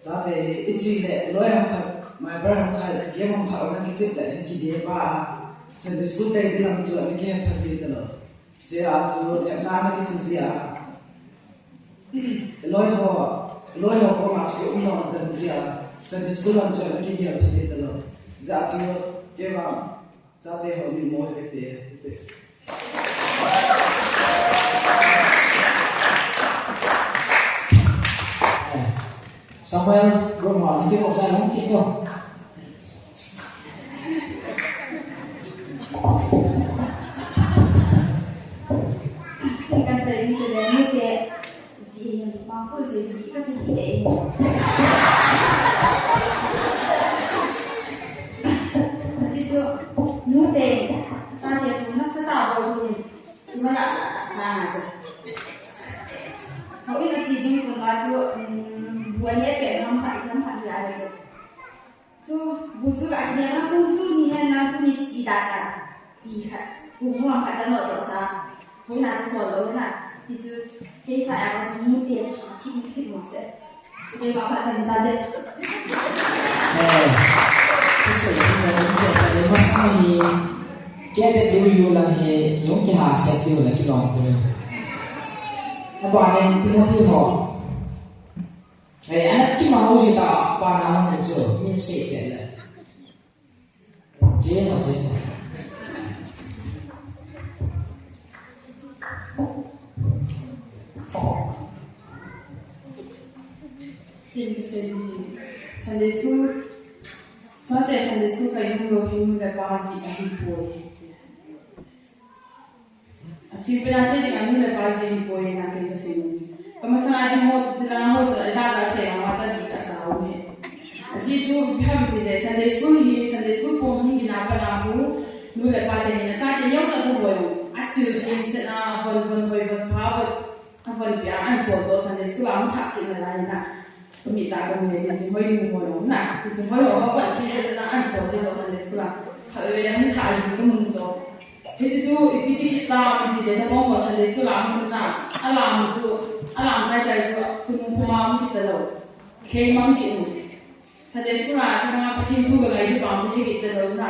Chate hi, ichi le, loi ham khat, my brother ham khat, game ham khat, na kichep le, kidei pa, Sunday school kai ding lang chu, ana kihet phat ding talou. Chea chu, themna ana kichi jia. Loi ho, loi ho koma chu, um lou dan jia. Sunday school lang chu, ana kihet phat ding talou. Jia chu, keiva, Chate ho ni mo he te, te. Samuel, group ho, ni ki mo cha long ki ko. Ka sei ni te ni te. Ji hin, mangkhu ji, ji ka si hi te. Ji chu, nu te, ta te chu, na sa ta bo ni. Chu ma la, sa na te. Hou in a chi ding kun ma chu, um, bu ne pe nam pha, nam pha ni a chu. Chu, bu chu ka kine na, bu chu ni hen na, chu ni chi da ka. Ti khat. Bu chu ang khat cha no to sa. Bu na chu so lo na. Ti chu, kei sa ya ba chu mu te sa, ti mu ti mu se. Kei sa khat cha ni da de. Eh, kei sa ya ni da de, kei sa ya ni da de, ma sa ni. Kei de du yu la he, yung ki ha se yu la ki long tu ni. Na ba ne, Timothy ho. Eh, ana kimang u ji ta, pa na hung chu, min se te le. Che ma, che ma. Tin Sunday school. Chate Sunday school kai hung lou hin le pa ji ahi poi. A thil pen a sei ding a nu le pa jeh hi poi na kei ka sei nom. Ka masang a ding ho chu, chu lang ho chu, a ja ja sei a, ma cha di ka cha u he. Ajeh chu ipi ham ti le, Sunday school hi, Sunday school pung hung ding a pat a hu, nu le pa te hin a chate neo cha chu hoi u. A sil ding set a, von, von hoi, von pha, von, a von pia, an so jo Sunday school a hung thah kit na lai na. Ka mit a ka mu le, hiche hoi mu mo lou na. Hiche hoi ho ka pan che le na an so le jo Sunday school a. Kha ve ve le hung tha ji ka mu jo. Hiche chu ipi ti kit ta, ipi ti le chapang ho Sunday school a hung chu na. A lam chu, a lam chai chai chu, khu nu khu ma mu kit ta lou. Khei ma mu kit nu. Sunday school a chapang a Pathen thu ka ngai di bang chu he kit ta lou na.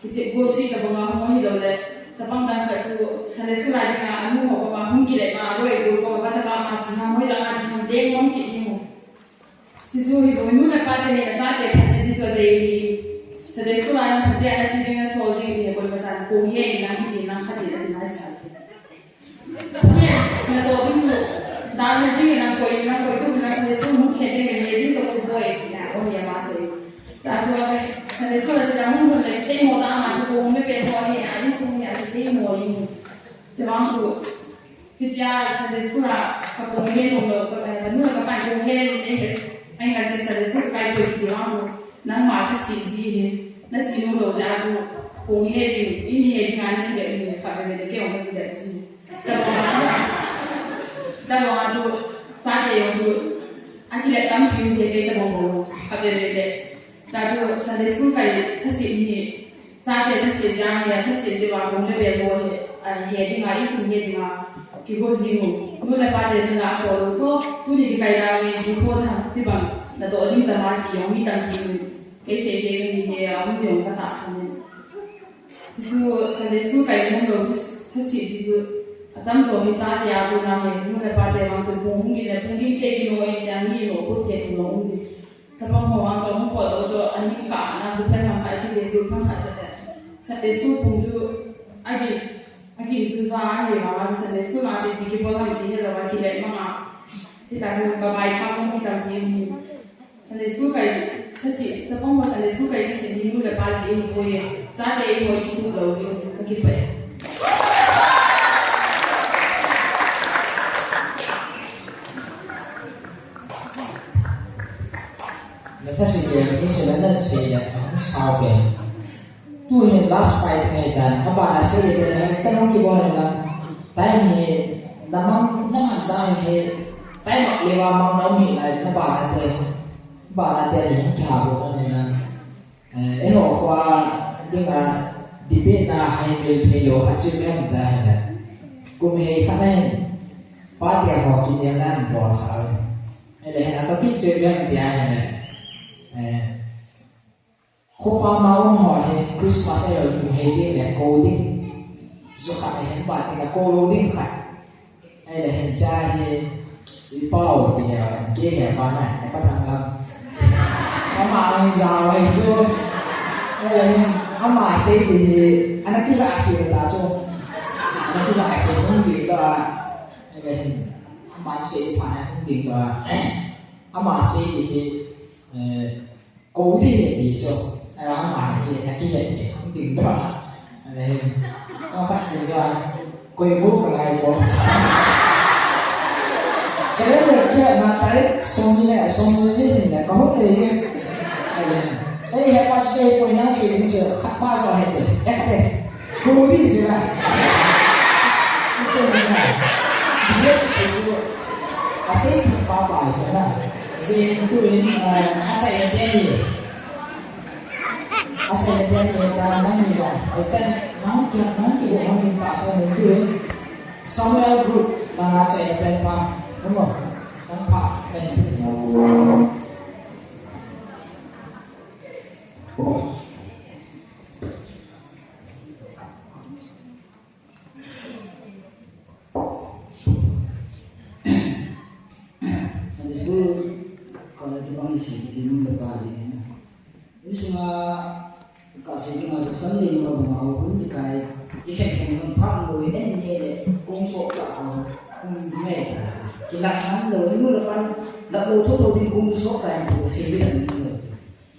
Hiche go si ta bang a hung hi lou le. Chapang dang khat chu Sunday school a ding a, a nu ho bang a hung kile ma, a loi du bang a, ba chapang ma chi na, hoi la ma chi na, deng ma mu kit hi mu. Chuchu hi bou, nu le pa te hin achate phatna ding chu adei hi. Sunday school a phatna a chi ding a sol ding hi bou, masan Kong he in lang hi lang khat in a ti nai sa. He, na to ding tu. Da na jing in lang koi, lang koi tu, lang koi tu, mu khe ding in he jing to ku boi. Ya, o ya ma se. Cha tu a ke, Sunday school a cha mu le se mo da ma tu ko me pe ko he, a ni su ya se mo yin. Cha ma tu. Hitia Sunday school a ka kong he nom lou, ka, ka nu ka pan kong he nom nei le. Ai nga se Sunday school kai poi ti vang chu, nangma ka si di hi, na si nom lou dia chu, kong he ding, in he ding a na ki le ni, ka be be ke ong ka ki le si. Ta bo ma chu, ta bo ma chu, sa ke ong chu, a ki le tam pi he ke ta bo bo, ka be be ke. Cha chu Sunday school kai thase ni, chate thase jang le thase je wa kong le be bo he, a he ding a, i sun he ding a, ki go jing u. Nu le pa te jing a so lu cho, tu ni ki kai da me, ni ko na, ti bang, na to ding ta ma ti, yong mi tam ti nu. Kei se ke ni he, a um yong ka ta sa ni. Chu Sunday school kai nom lou, thase ti chu, a tam to mi chate a bu na he, nu le pa te bang chu, bu hung ni le, bu hung te ki no, i ta ni no, ko te ki no, um ni. Chapang ho vang chu hung pot lou chu, ani ka na bu phen ham ka ki je bu phen ha ta ta. Sunday school pung chu agi, agi chu sa ani vang chu Sunday school ma chu pi ki pot ham ki he lou ki le ma ma. Ti ta chu ka bai kha ko mi tam ni ni. Sunday school kai, thase, chapang ho Sunday school kai ki se ni nu le pa ji in ko ye. Chate i ho i tu lou ji ka ki pa. Na thase le, ni se la na se le, a hung sao pen. Tu hin last fight ngai dan, a bana se le, na ta hung ki bo na la. Time hi, na mang, na mang ta hi, time le wa mang na um hi lai, na bana te, bana te le hung ki ha bo na na. Eh, eiho khoa dinga debate na hai mil thei lou khat chu ipi ham tia ahile. Kum hei khat na hin, pate ho kinelna ahin bolsa uve. Ahile hin a topic chu ipi ham tia ahile. Eh, khopa ma um ho hin Christmas ahilou kum hei ding le kou ding. Chu khat ahin, pate la kou lou ding khat. Ahile hin cha hi, i pau ti he, kei he pa na, he pa thang lam. Ama ang jao le chu. Ahile hin, ama sei ti hi, ana kija ki ta chu. Ana kija ki hung ding ta. Ahile hin, ama sei pa na hung ding ta. Ama sei ti hi, eh, Kou di he ti chu. Ai, ama he, he ti he ti, hung ding ba. Ai, o khat ti ba. Koi kou ka lai ko. Kei le kei na tai, song ni le, song ni le hin le, ka hung le ye. Ai, ei, he pa se koi na se ni chu, khat pa jo he te. He te. Kou di chu na. Chu na. Ye chu. A se pa pa chu na. Jing tuin, eh, a chai a te ni. A chai a te ni, ta nang ni jong. Ai ten, nang ki, nang ki, nang ki ta sa ni tuin. Samuel Group, nang a chai a te pa. Nang mo, nang pa, pen. Sunday school, college bang isi, ti nu le pa ji. Insung a, ka se ni ma Sunday ma ba ma hun ti kai, i khen khen hun pha lo, i nen ni le, kong so ka ho, kong ni ta. Ki la man lo, nu le pa, la lo tho tho din kong so ka, ko se ni lo.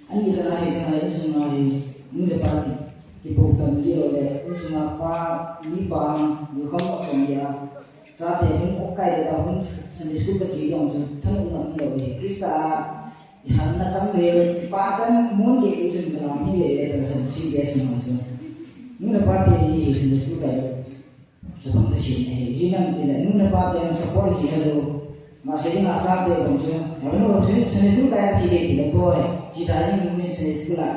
Ani jana se jana insung a hi, nu le pa ki, kipo tam ji lou le, insung a pa, ni pa, ni kham pa kam ya. Chate hung ok kai le da hung Sunday school ka ji jong chu, thanop na um lou le. Christa a, i han na chang le, pa tan mun ke u chun ka lam hi le, le ta san si bes na chu. Nu le pa te hi Sunday school kai. Chapang ta sin ahi, ji nang ti le, nu le pa te support ji hello. Ma se na chate bang chu, hello, Sunday school kai ti le ti le boy, ji ta ni mun Sunday school a.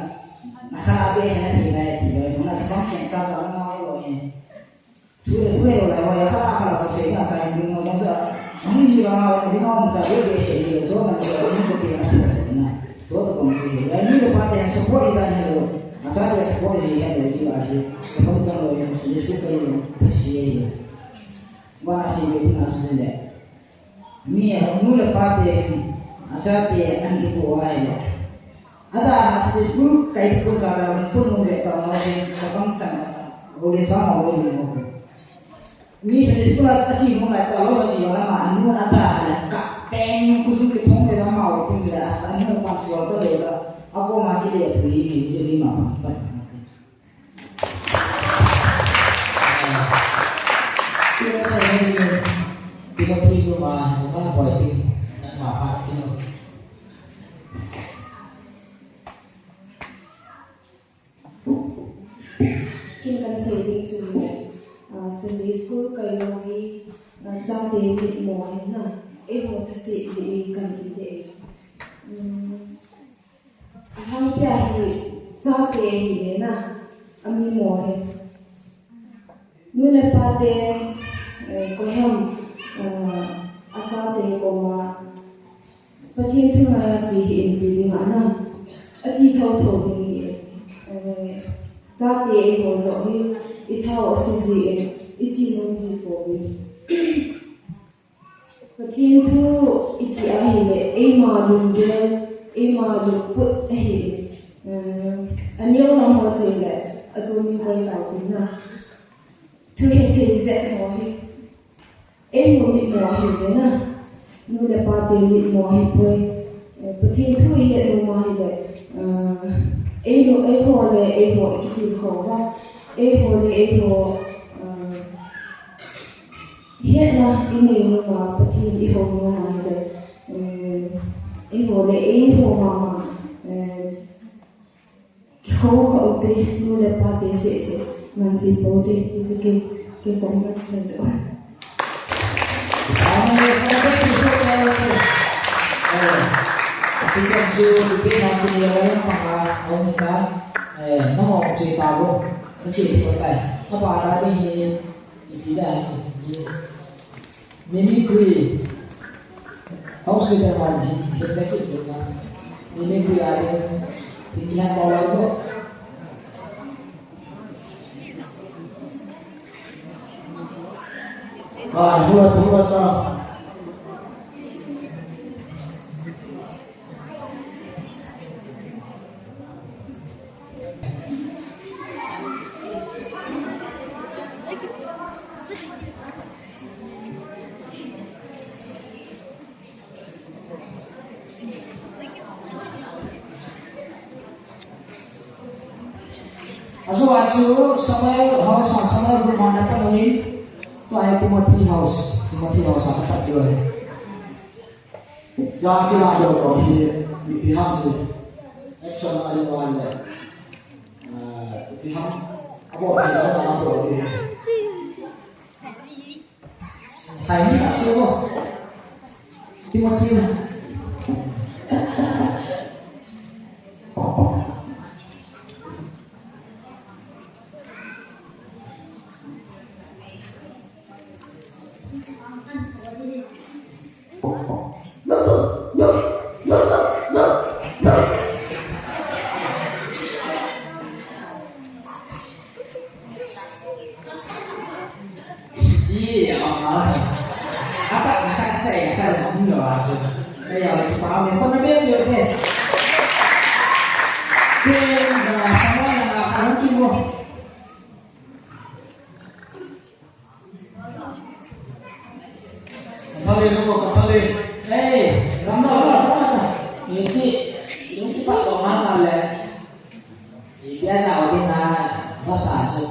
Na kha be sa ti le ti le, na chapang sen cha cha na lo e. Thu le thu le la wa ya kha kha la se na kai mun no bang cha. Mun ji ba na ni no cha le be se ni le jo na ni ko ti na. To to bang se. Ya ni le pa te support ta ni lo. Acha te support ji ya le ji ba ji. Support ta lo ya Sunday school kai lo. Si ye. Wa si ye na su le. Mi a nu le pa te, a chate an kipo uva ahile. Ada Sunday school kai ti pun ka ta pun um le ta ma se ka bang chan. Holy Sam, holy mo. Ni Sunday school a, a chi mo lai pa lo chi la ma anu na ta la ka peng ku su ke thong de la ma o ting la a nu pa su to le la a ko ma ki le pu ni ni je ni ma. Ti na sa ni ni. Ti ma ti ma ma pa ti na ma pa ti. Ken kan sei ding chu, ah, Sunday school kai lou hi, ah, chate mitmo ahi na, eiho thase jeh in kan ti de. Um, ahang pia hi chate hi le na, amitmo hi. Nu le pa te, eh, koiham, ah, achate koma, Pathen thu ngaiya che hih in ti ding a na, ati thotho ding ahi. Eh, chate eiho joh hi, i thao ase jin, i che nom ji pouvin. Pathen thu iti ahile, eima lunggel, eima lungput ahi. Eh, aneo lam ho chu le, achom in koi tau tin na. Thu hethei jeh ho hi. Eiho mitmo ahi ve na, nu le pa te mitmo ahi poi. Eh, Pathen thu i het nom ahile, eh, eiho, eiho le eiho i kitilkhou va, eiho le eiho, eh, hetna i nei nom a, Pathen i hou nom ahile, eh, eiho le eiho mama, eh, Kikhou khou te, nu le pa te seh seh, ngan chi pou te, ti se ke, ke kong ngan sei lo. Amen. Amen. Amen. Eh, ti chan chu, ti pe na ti le wa yang pa ha, ong ka, eh, na hong chi ta lo, na chi ti ko tai. Ka pa ra ni, ti da ni. Mimicry. House leader man hi, hi ka kit ding a. Mimicry a ding, hi kiha ko lo ko. Ah, hua, hua ta. Ajo a chu Samuel House, Samuel Room a na pat u hin, tua hi Timothy House, Timothy House a na pat u ahi. Tua kila doh doh hi, ipi ham chu, action a le van le, ah, ipi ham, abol thei lou a abol ding. Hai ni ta chu. Timothy. Iya, apa? Apa, apa saya kata kamu lo aja. Saya lagi paham ya, kau nabi yang dia. Dia yang sama yang akan mungkin lo. Kathale, kathale. Eh, lama, lama, lama. Iti, yung kita ko mana le. Biasa o din na basa so.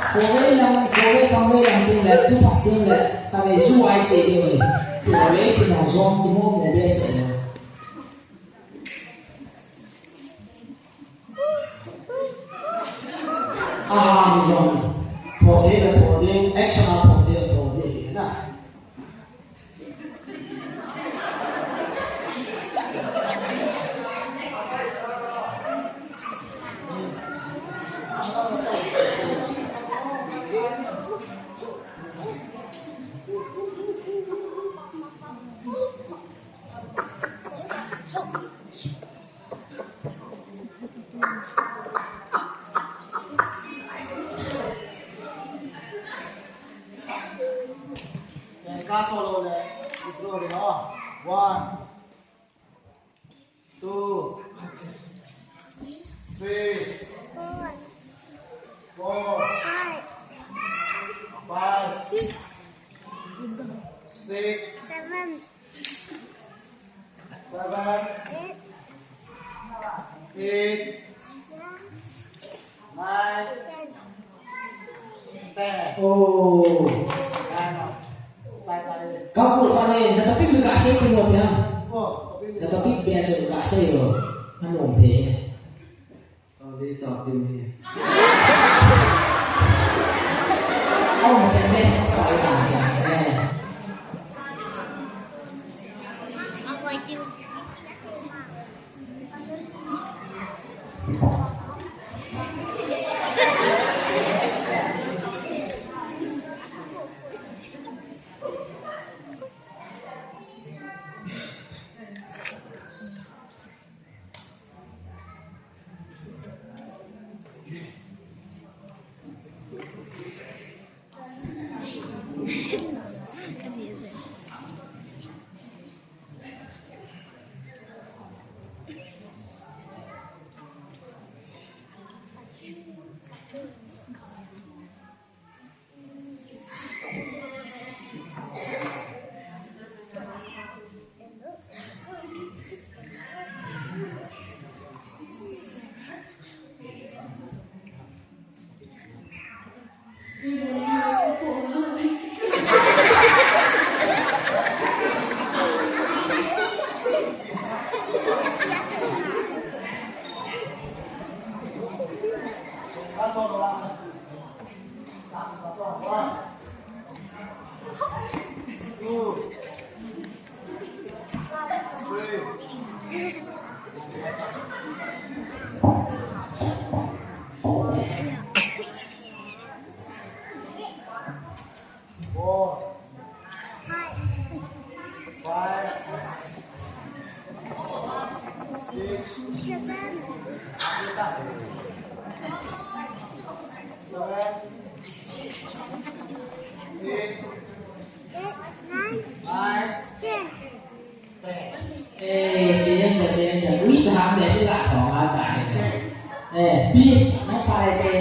Khawvei lang, khawvei khawvei lang ding le, thuphak ding le, khawvei zu ai che ding le, khawvei ki nong zong ki mo mo be se le. Aham zong, thawh thei le thawh ding, action a thawh thei le thawh ding, na. Ka to lo le, withdraw le, oh. One, two, three, four, five, six, seven, seven, eight, nine, ten. Oh. Kapu sa ne, na topic juga sei tu mo ya. Na topic biasa juga sei lo. Anu te. Sorry, sorry. Oh, macam ni. Sorry, macam ni. Apa itu? Four, five, six, seven, eight, nine, ten. Eh, chin da, chin da. Ui, cha ham de, chi la thong a ta ne. Eh, pi, na pai te.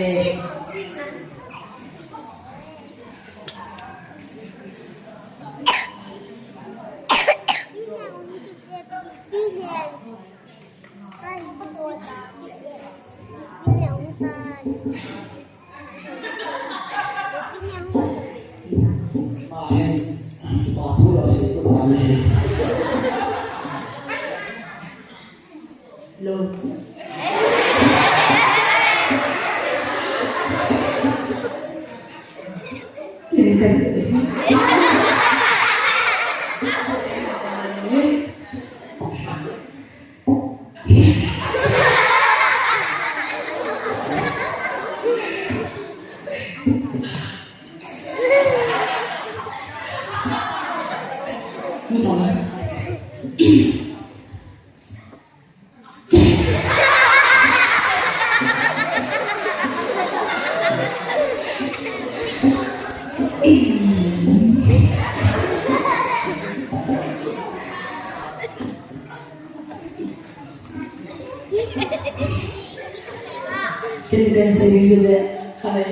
Pen sa ding chu le, kha le.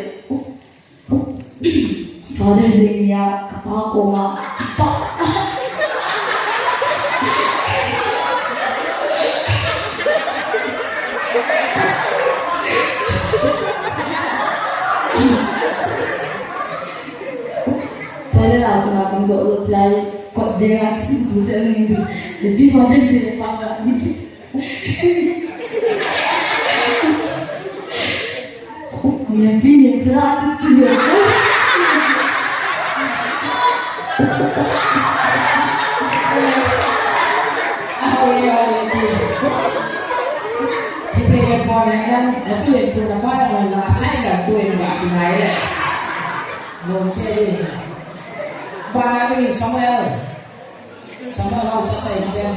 Father's Day nia, ka pa koma, pa. Toilet a kona kong doh lut lai, kot ding a sim tu che ning. Happy Father's Day, pa ka. Mipi ni tla tu tu. Aho ya ni. Kita yang pon yang tu yang pun apa yang na saya dah tu yang dah tunai le. No che ni. Bana ni Samuel. Samuel lau sa chai dia.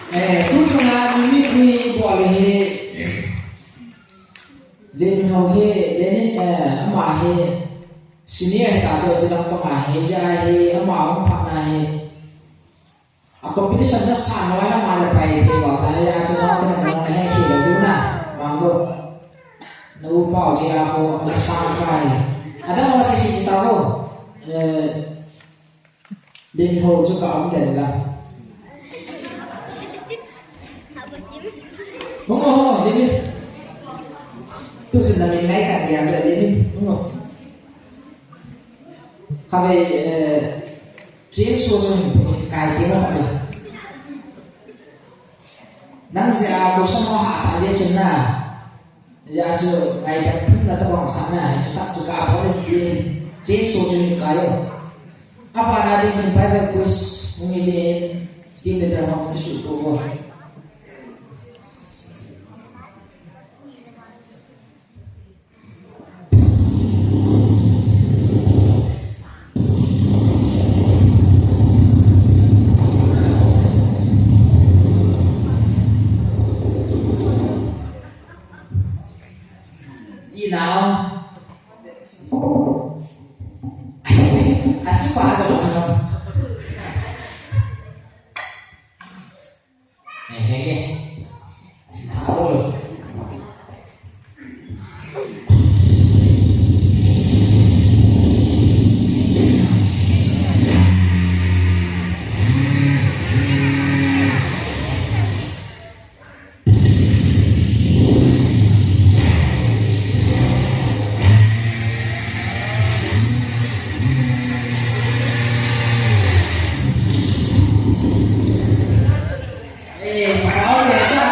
Eh, tu chunga mimicry bol hi, Lenmin ho hi, Lenin, eh, ama hi, senior ta chu, chu lang panga hi, ja hi, ama hung phatna hi. A competition ja sa no na ma le pai thei ba ta, ya chu na ta na na he khi lo du na, ma go. Na u pau ji a ho, na sa pai. Ada ho si si ta ho. Eh, Lim ho chu ka um den la. Hung o, hung o, Lim in. Tu sin na min ngai ka dia le Lim in. Hung o. Kave, eh, Jesu chu hin kai ti mo kave. Nang se a ko sa mo ha ta je chun na. Ja chu ngai tak thum na tabang kha na, chu tak chu ka bol in tin, Jesu chu hin kai o. Apa na ding hin Bible quiz, hung i din, team leader hung i su ko bo. Di nau. Asi pa jo jo. Eh, eh, eh. Tahu. Eh, kipau le ta,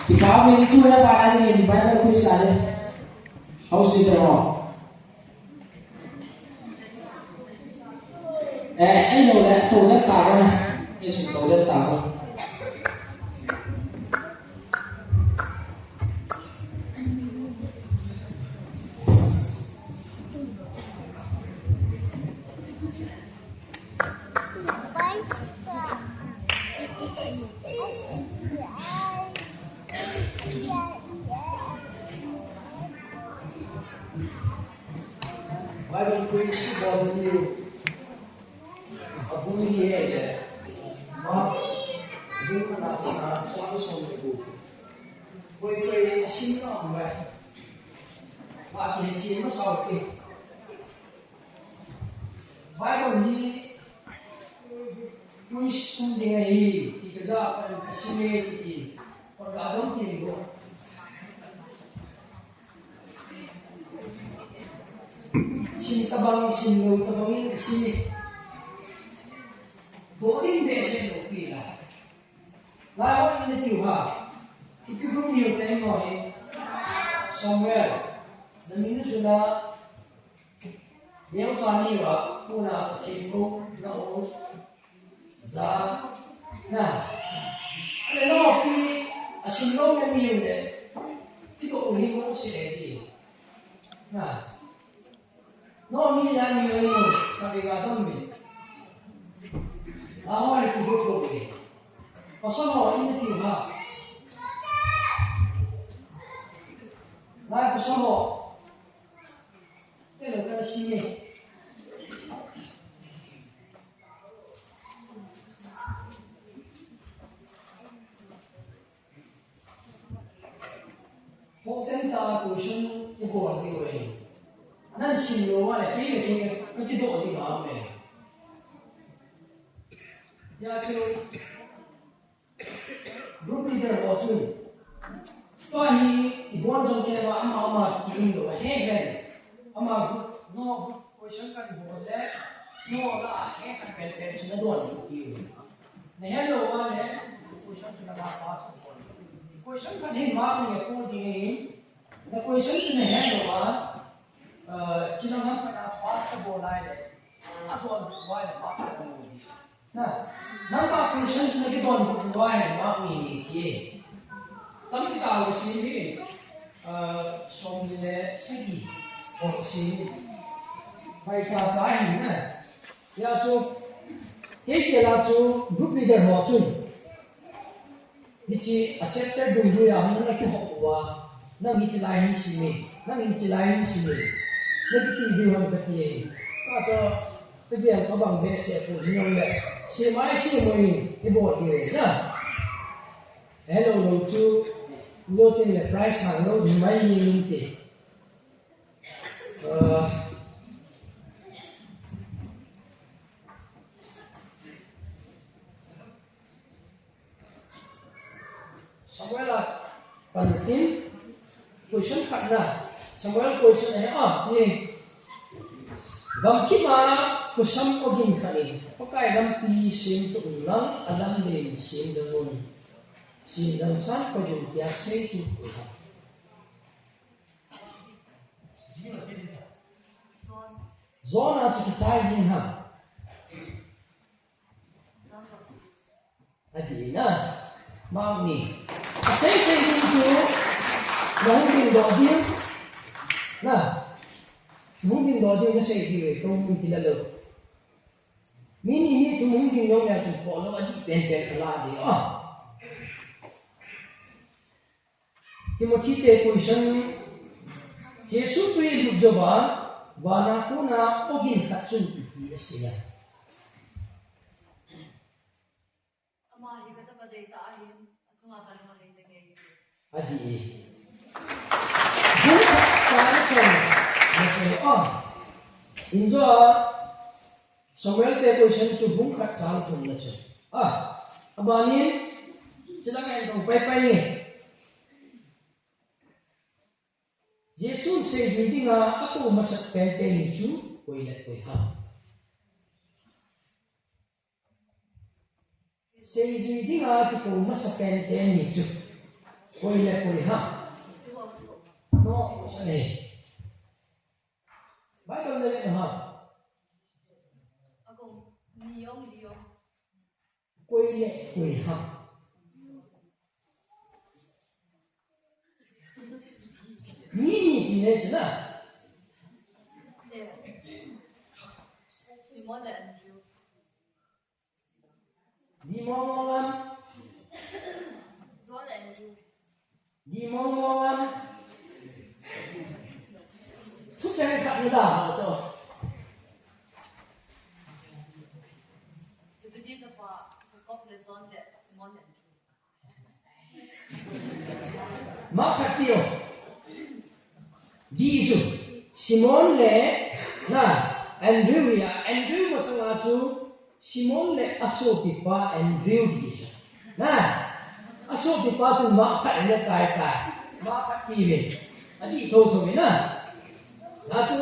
kipau le tu na pa na ni Bible quiz a le. House leader ho. Eh, eh, no le, to le ta ko na. Yesu to le ta ko. Bible quiz bol diu. Abung ni he le. Ma. Bung na na sa so ni bu. Koi koi sim na mai. Ma ki chi ma sa ki. Bible hi quiz um ding ahi, ti ka ja pan ka sim e ti ti. Por ka dong ti ko. Sim tabang, sim lou tabang in ka sim e. Doh ding behseh lou pi la. Lai hon in na tiu ha. Ipi group ni u te mo ni. Samuel. Na min chu na Neocha ni uva, puna Pathen ko, na o, ja, na. Ale no pi, asim lou na ni u le, ti ko u hi ko se e ti. Na. No mi ya ni u ni u, ka bi ga dom mi. La ho ni ku ko ko mi. Pasal ho, ini ti ha. La pasal ho. Hello, ka si ne. Hoten ta question i bol diu ahi. Nan sim lou a le, kei le kei, ka kidoh ding a um e. Ya chu, group leader ho chun. Tua hi, i bol jong kei a, ama, ama, ki um lou, he, he. Ama group, no, group question kan bol le, no, la, he, kan pen, pen, chu na don, ki um. Na he lou a le, question chu na la pass bol. Question kan hin mark ni ko ding in, na question chu na he lou a, uh, chinam ham kan pass bol lai le, a don, why mark kan bol. Na, nangma question chu na kidon buk uva hin mark ni ni ti. Tampi tah ka sim hi, ah, som ni le sagi, ko ka sim hi. Pai cha cha hin na. Ya chu, kei kei la chu group leader ho chun. Hiche a chapter dungjuia hung na kihou uva, nang hiche lai hin sim e, nang hiche lai hin sim e, na kiti diu ham kati e. Ka toh, ka gel ka bang behseh pu, ni jong le, sim ai sim mo in, i bol diu e na. Hello, lou chu, lou tin le price hang lou, ni mai ni ni ti. Ah. Samuel a pan tin, question khat na. Samuel question ahi, ah, ti. Gamthip a kusam ogin khat in, Pakai lampi sem to un lang, alam len sem ding un. Sem ding san ko jong tia sei chu ko ha. John a chu kichai jing ham. Ati na, mark ni. Asei sei ding chu, na hung ding doh ding. Na, hung ding doh ding, na sei ding, to hung kila lou. Mi ni mi thum hung ding jong le chu po lou, ati pen pen kala ding. Ah. Timothy te question, Jesu tui lut jouva, vana kona ogin khat chun ipi asei a. Ama hi ka chapa dei ta ahin, achunga ka lung alei te ngei se. Ati e. Bung khat chang som na choi a. Injo a, Samuel te question chu bung khat chang thum na chu. Ah, abanin, chilang en kong pai pai nge. Jesu seijui dinga akou masat pen te ni chu koi le koi ham. Seijui dinga kikou masat pen te ni chu koi le koi ham. No, sa ne. Bible le le no ham. Ako, ni jong, ni jong. Koi le koi ham. Mi ni ti le chu na. Simon le Andrew. Di mo mo lam. John le Andrew. Di mo mo lam. Thucheng khat ni da ha chu. Mark khat tiu. Di chu. Simon le, na, Andrew hi a, Andrew masanga chu Simon le asopipa Andrew di chu. Na, asopipa chu Mark khat in achai tai. Mark khat pi ve. Adih thotho ve na. Na chu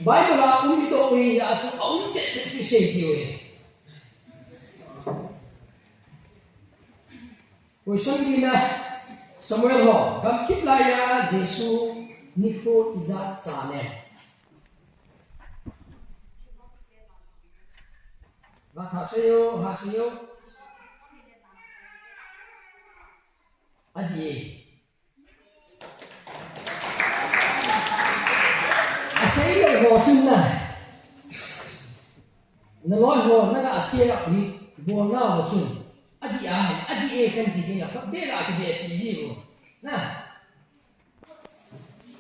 Bible a um ito uhi a chu aum chet chet chu sei diu ve. Question lina, Samuel ho, gamthip laiya Jesu nikho ijat cha ne. Vatha seiyo, ha seiyo. Adih e. Asei lou ho chun na. Naloi ho, naga cheer up hi, bolna ho chun. Adih a, adih e kan ti ding a, phabep a kibe pi ji u. Na.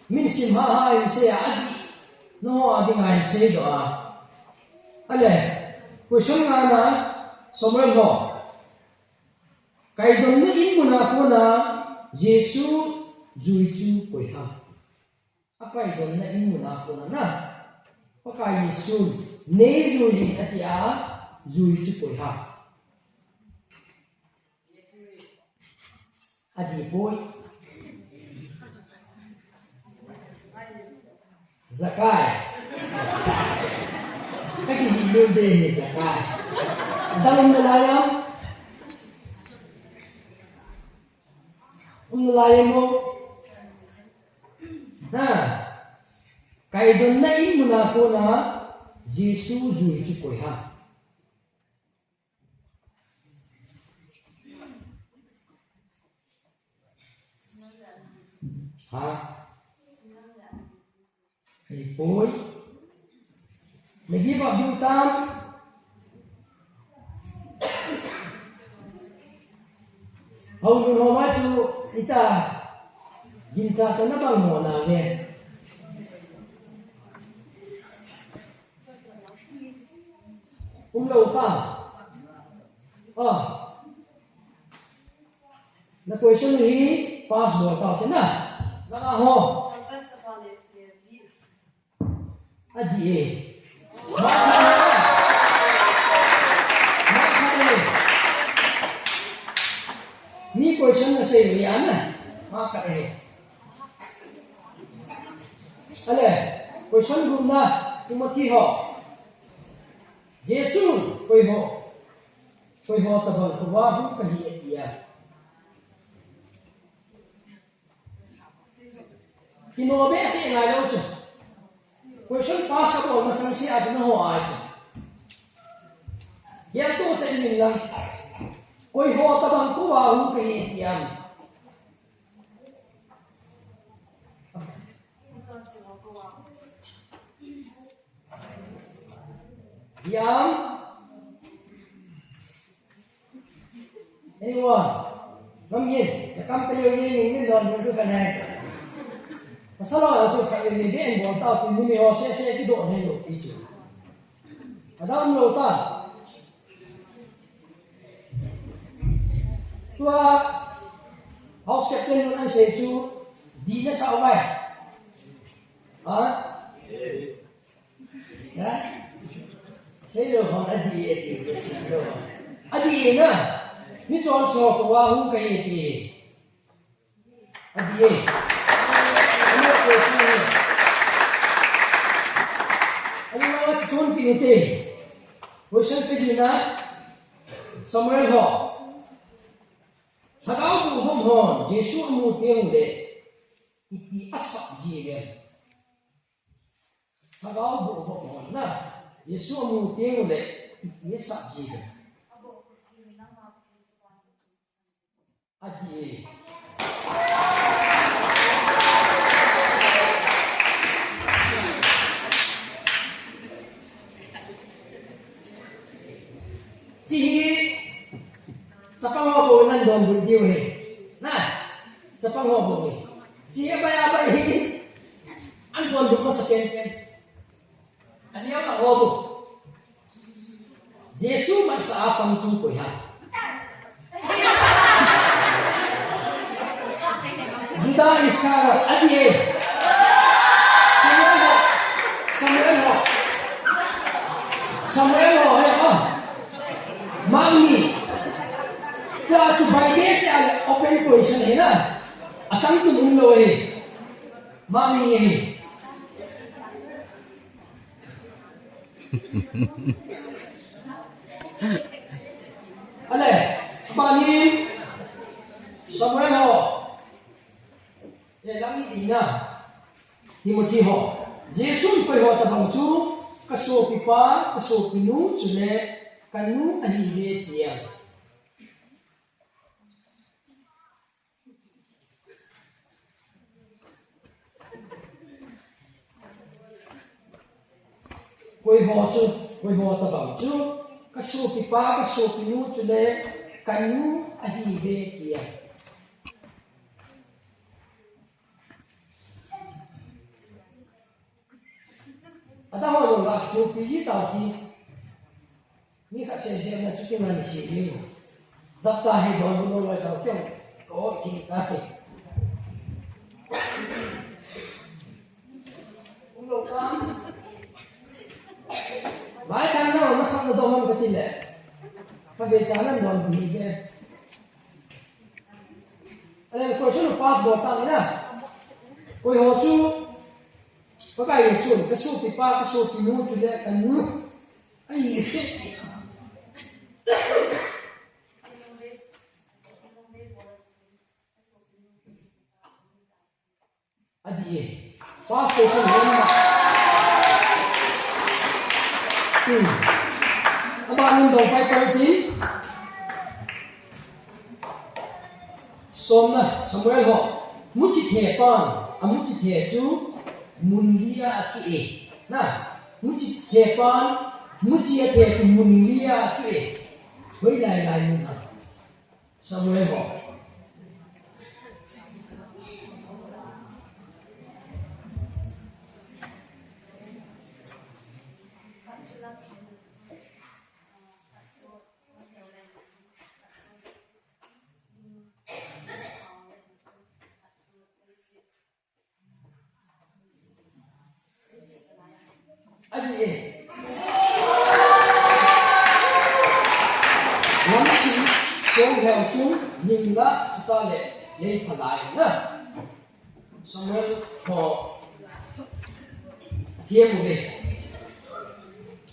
Min sim ha ha in sei a, adih. No, adih ngai sei doh a. Ale, question nga na, Samuel ho. Kaidonna in muna kona Jesu jui chu koi ham? Akaidonna in muna kona na. Pakai Jesu nei jui in atia jui chu koi ham? Adih poi. Zakai. Kakijih lou ding ahi Zakai. Adang um nalai am? Um nalai am o? Na. Kaidonna in muna kona Jesu jui chu koi ham? Ha? Hei poi. Na give up ding tam. Hou nu ho ma chu ita. Gincha ta na bang mo na ve. Um lou pa. Ah. Na question hi pass bol tau te na. Na nga ho. Adih e. Mark khat e. Mark khat e. Mi question na sei ni ana. Mark khat e. Ale, question gupna, Timothy ho. Jesu, koi ho. Koi ho tabang kouva hung kahi atia. Kino behseh ngai lou chu. Question pass abol masang sea chu naho ahi chu. Geltoh cheh in lang. Koi ho tabang kouva hung kahi atia. Yam. Anyone? Ngam yin. Na kam pe yo yin yin yin don don du ka nai. Pasal a chu ka yin yin yin don ta tu ni mi ho se se ki do ne lo ti chu. Adam lo ta. Tua house captain an sei chu di na sa wai. Ha? Sa? Sei lou hon adih e ti, sei lou hon. Adih e na. Mi chonse ho kouva hung kahi e ti. Adih e. Ani ko si. Ani la chon ki ni te. Question sagi na. Samuel ho. Lhagao boh vop hon Jesu amu teng uleh ipi asap ji ve. Lhagao boh vop hon na Jesu amu teng uleh ipi asap ji ve. Adih e. Chi hi chapang ho bou nan donbut diu ahi. Na, chapang ho bou hi. Chi hi abai abai hi. An donbut masa penpen. Aneo na ho bou. Jesu masa a pang chu koi ham? Judas Iscariot, ati e. Samuel ho. Samuel ho. Samuel ho, he, oh. Mami. Tua chu bai de se a open question he na. Achang tum um lou he. Mami he. Ale, abani Samuel ho. E, lam ni ding a. Timothy ho. Jesun koi ho tabang chu, ka sopipa, ka sopinu, chule ka nu ahi ve tia. Koi ho chu, koi ho tabang chu, ka sopipa, ka sopinu, chule ka nu ahi ve tia. Adang ho jong la, thupi ji tau hi. Mi khat seh seh na chu kingai seh ni. Doctor hi don lo lo tau kyo. Ko ki ta hi. Um lo ka. Mai kan na ma khat na don man ka ti le. Ka be cha nan don ni ke. Ale question pass bol ta na. Koi ho chu. Pakai Jesu, ka sopipa, ka sopinu, chule ka nu. Ai, adi e. First question, one mark. Hmm. Aban in dong pai pai ti. Somna, Samuel ho. Muchi the pan, a muchi the chu mun lia chu e. Na, muchi the pan, muchi a the chu mun lia chu e. Hoilai lai mun a. Samuel ho. Adi e. Lamsi, song hel chung, ning la, tuta le, lei phalai na. Samuel ho. Thiam u ve.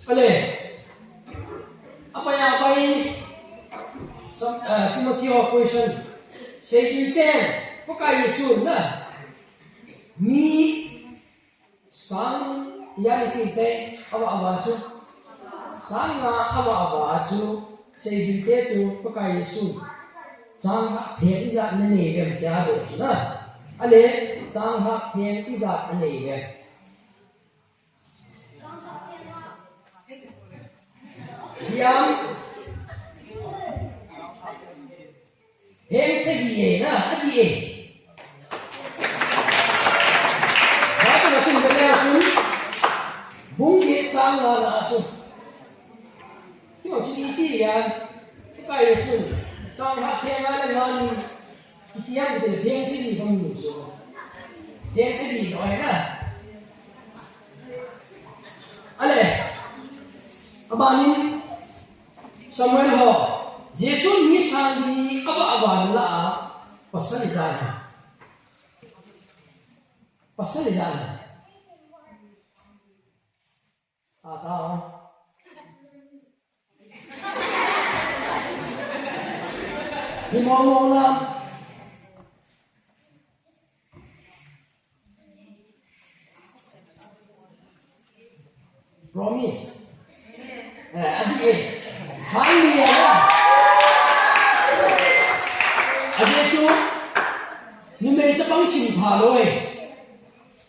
Ale. Apa ya pai? Sam, ah, Timothy ho question. Seijui ten, Pakai Jesu na. Mi sang ya ni tin te, ava ava chu. Sang nga ava ava chu. Seijui te chu, Pakai Jesu. Chang ha phen ijat na nei vem tia do chu na. Ale, chang ha phen ijat na nei vem. Diam. Heng sagi e na, adi e. Bible a chun bele a chun. Bung get chang nga na a chun. Kio chun iti yan. Kai sun. Chang ha heng nga le nga ni. Kitiam te heng sagi bang ni so. Heng sagi so ai na. Ale. Abanin. Samuel ho, Jesu mi sang li ava ava la a, pasal ijat a. Pasal ijat a. Ata. Hi mo mo na. Promise. Eh, adi e. Sang ni e na. Adi chu. Numei chapang sim pha lou e.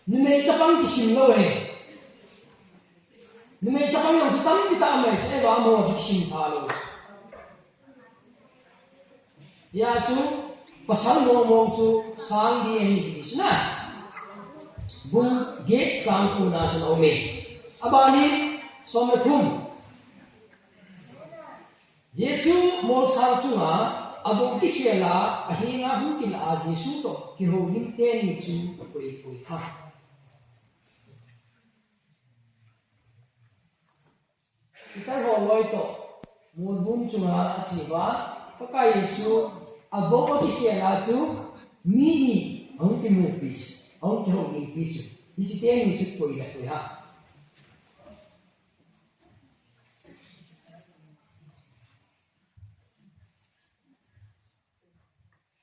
Numei chapang kisim lou e. Numei chapang jong chu tampi tah mai chu eva mo chu kisim pha lou. Hia chu pasal mong mong chu sang li ahi ti chu na. Bung get chang ko na chu a um e. Abani som le thum. Jesu molsang chunga Avou kikhel a, ahenga hung kila a Jesu toh kihoulim teni chu koi koi ham? Peter ho loi toh molvum chunga ache uva, Pakai Jesu avou akikhel a chu mi ni ahung kimupi chu, ahung kihoulimpi chu, hiche teni chu koi le koi ham?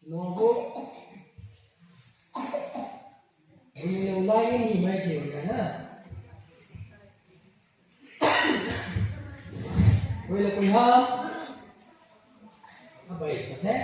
Nunggu. Bunilou lai ni mai thei uve na. Koi le koi ham? Abai ta the.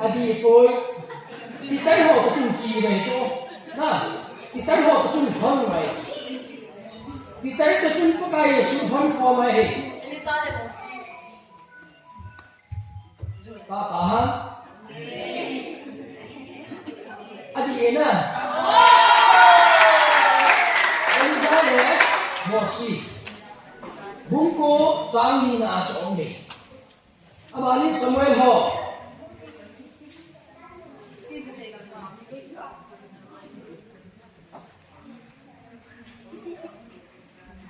Adih poi. Peter ho toh chun chi mai chu. Na. Peter ho toh chun hon mai. Peter toh chun Pakai Jesu hon ko mai he. Papa ha? Adih e na? Elijah le Mose. Bung ko chang ni na a chu um e. Amani Samuel ho.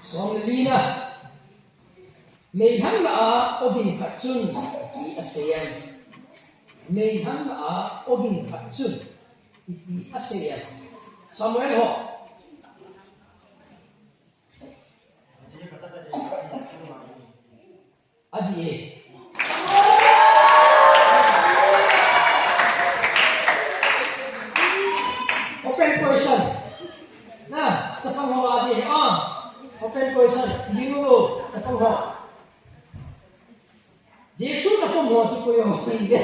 Som le li na. Meilhang lah a ogin khat chun ipi asei em? Meilhang lah a ogin khat chun ipi asei em? Samuel ho. Adih e. Open question. Na, chapang ho adih e. Ah, open question. Lingu, chapang ho. Jesu na pom ho chu koi ho koi de.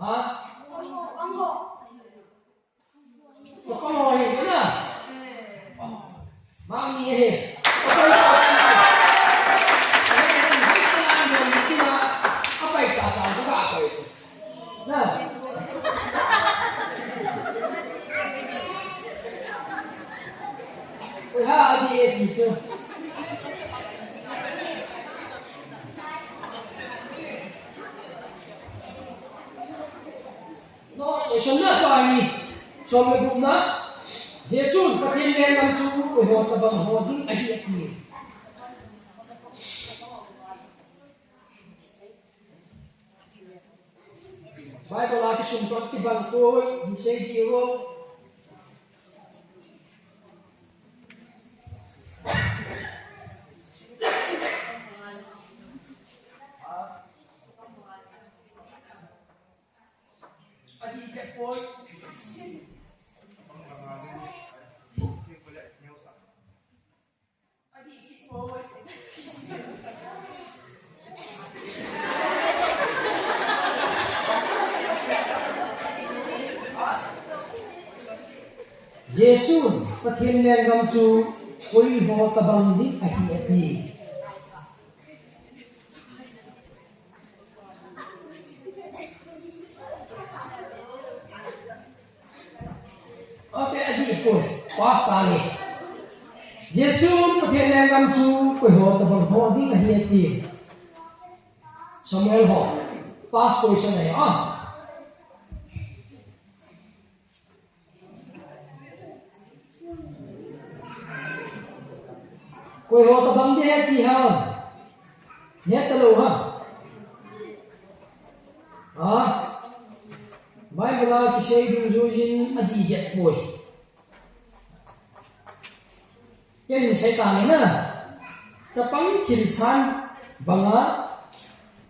Ha? Chapang ho hi na. Mami hi. Apai cha cha ka apai. Na. Ui ha, adih e ti chu. No, question na pa hi, som le gup na, Jesun Pathen lenggam chu koi ho tobang ho ding ahi ati. Bible a kisun toh kibang koi, hin sei diu. Adih jep poi. Adih jep poi. Jesun Pathen lenggam chu koi ho tobang ding ahi ati. Okay, adih poi. Pass ta nge. Jesun Pathen lenggam chu koi ho tobang ho ding ahi ati. Samuel ho. Pass question ahi, ah. Koi ho tobang ding ahi ti ham? Hetalou ham? Ha? Bible a kisei dungjuiyin adih jep poi. Ken sei tange na. Chapang thilsan banga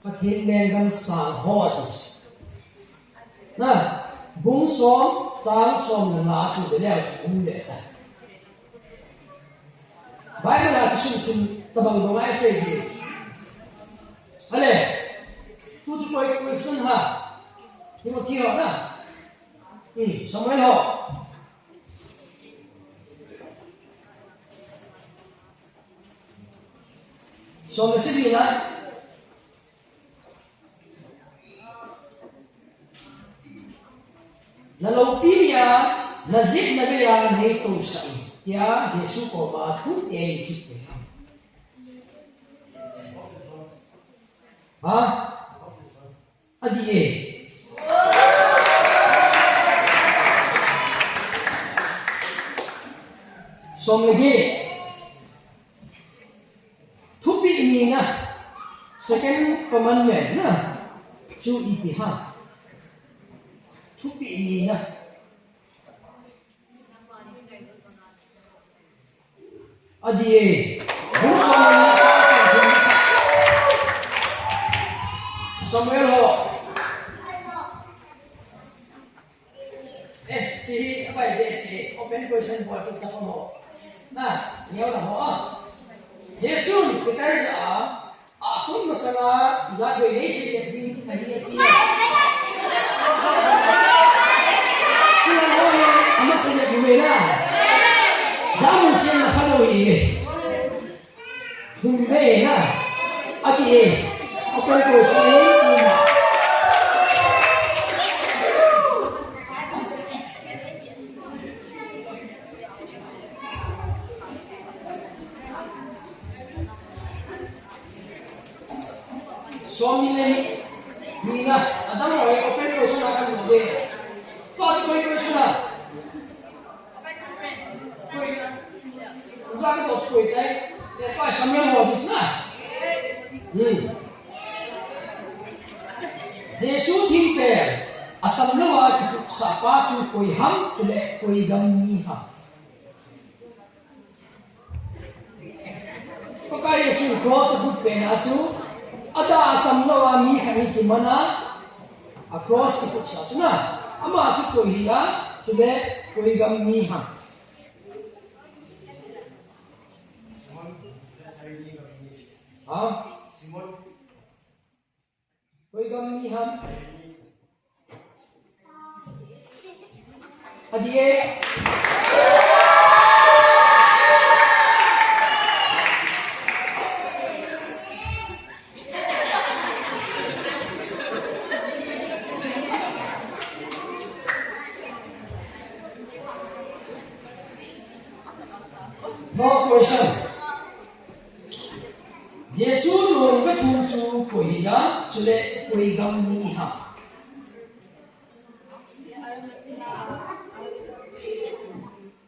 Pathen lenggam sang ho ati. Na, bung som, chang som le nga chu ve leu chu um ve ta. Bible a kisun sun tobang banga asei ding. Ale, tu chu koi, koi chun ha. Timothy ho na. Hmm, Samuel ho. Som le sagi na. Na loupi a, na jep na bei a, nei tousah in, tia Jesu koma thu tei chu koi ham? Ha? Adih e. Som le get. Thupeh nina, second commandment na, chu ipi ham? Thupeh nina. Adih e. Bung som le ni. Samuel ho. Eh, hiche hi abai behseh, open question bol kit cha ho. Na, neo la ho a. Jesun Peter jah a, akoi masanga, ijat vei nei seilep ding ahi ati. Chule ho hi, ama seilep ding ve na. Jamun siam na phalou hi. Thum ve na. Ati e. Open question e. Som ni le ni na. Adang ho e open question a kan bol e. Tua chu koi question a? Koi. Tua ka dot koi tai. Le pa Samuel ho ding na. Hmm. Jesu thingpel achamlou a kiputsah pa chu koi ham, chule koi gam mi ham? Pakai Jesu cross a put pen a chu, adah a chamlou a mi khat hi kiman a, a cross a put sa chu na, ama chu koi hi a, chule koi gam mi ham? Ha? Koi gam mi ham? Adih e. No question. Jesu lom kathum chu koi hi a, chule koi gam mi ham?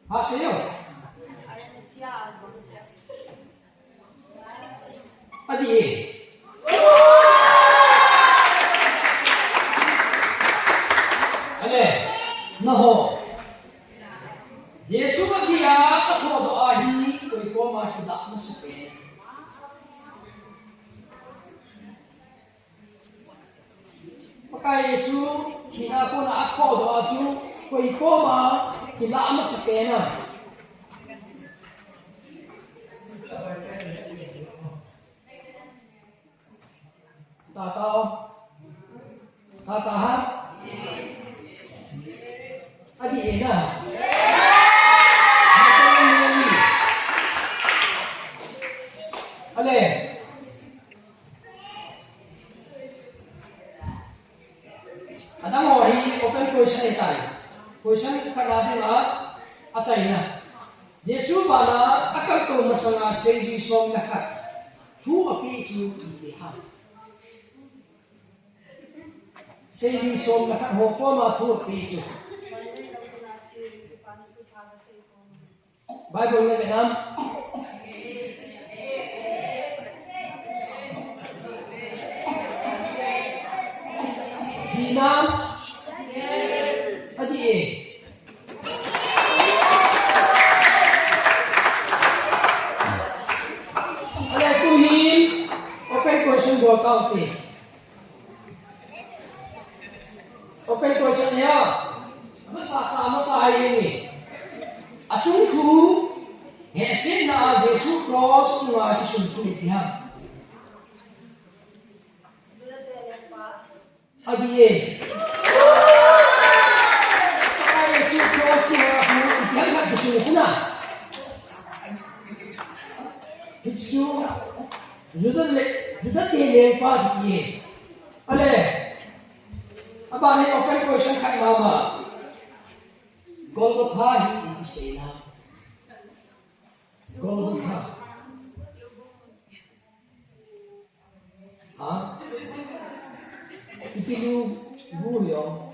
Ha, seiyo. Adih e. Ale, na ho. Jesu athi a, athodoh a hi koi koma kilah masa pen? Pakai Jesu thina kona athodoh a chu koi koma kilah masa pen a? Tata o. Tata ha? Adih e na. Ale. Adang ho hi open question ahitai. Question khat a dinga achaina. Jesu vana akaltou masanga seijui som le khat thu apeh chu ipi ham? Seijui som le khat ho koma thu apeh chu. Bible na ve nam? Hi nam? Adih e. Ale, tu hin open question bol tau te. Open question ahi a. Masa sa, masa ahi ni. Achung thu, hehsetna a Jesu cross chunga kisun chu ipi ham? Adih e. Pakai Jesu cross chunga ipi ham khat kisun chu na. Hichu. Juda le, Juda te lengpa ti e. Ale, abana open question khat mama. Golgotha hi ipi seina? Golgotha. Ha? Ipi lu bu yo.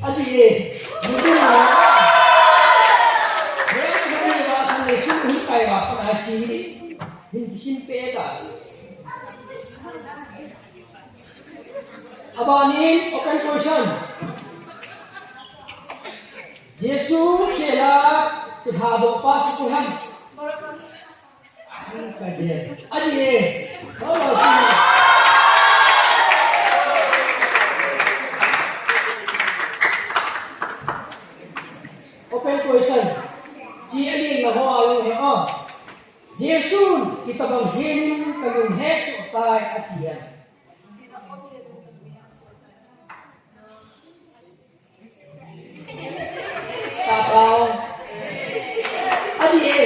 Adi e. Bubu na. He, bubu na, sa le su hi kai wa pa na chi. Hin kisin pe ta. Abana open question. Jesu khela kithadohpa chu koi ham? Adi e. Open question. Chi alen na ho a jong he o. Jesun, itobang helin kalung hesoh tai ati a. Tapao. Adi e.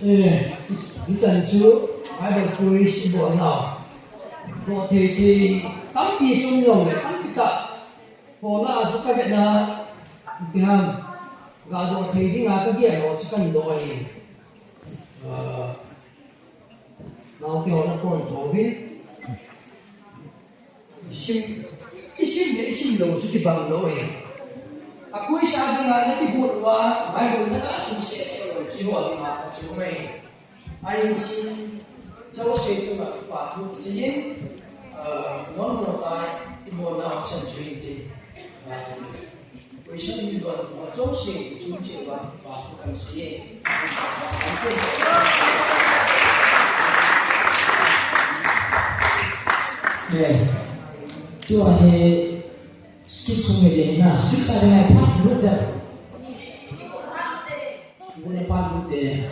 Eh, hichan chu Bible quiz ibol nau. Doh thei thei tampi chu um lou le, tampi tah. Hona a chu ka vetna, ipi ham, ga doh thei dinga ka gel ho chu kan doh ahi. Ah, naote ho na kon tho uvin. Isim, isim le isim lou chu kibang lou ahi. A quiz a dinga na kibol uva, Bible na ga sim sese lou chu ho dinga ka chu mai. Ahin sin, jouse chunga kipa thu kasei in, ah, nonno tai, ibolna chan chu hin tin. Ah, question in don, ah, jouse chun cheuva kipa thu kasei in. Eh, tua hi script sung hi na, script sa hi na, phat lut da. Guna phat lut de.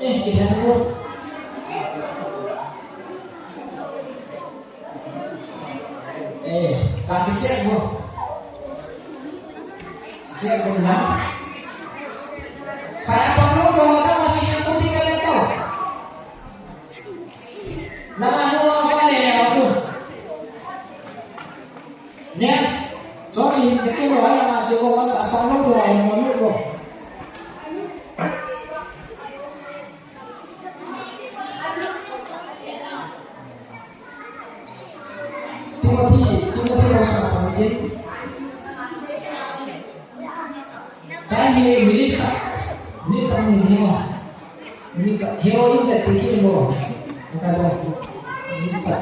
Eh, kailan mo? Eh, kati check mo. Check mo na. Kaya pang mo, mo, mo, mo, si Shanti ka na to. Nang ano ang kanya niya ako? Niya? So, si, ito mo, wala na, si, wala sa, pang mo, mo, mo, mo. Timothy, Timothy Rosa, Timothy. Time hi minute khat, minute khat ni mo. Minute khat. Hero in the picking mo. Kata minute khat.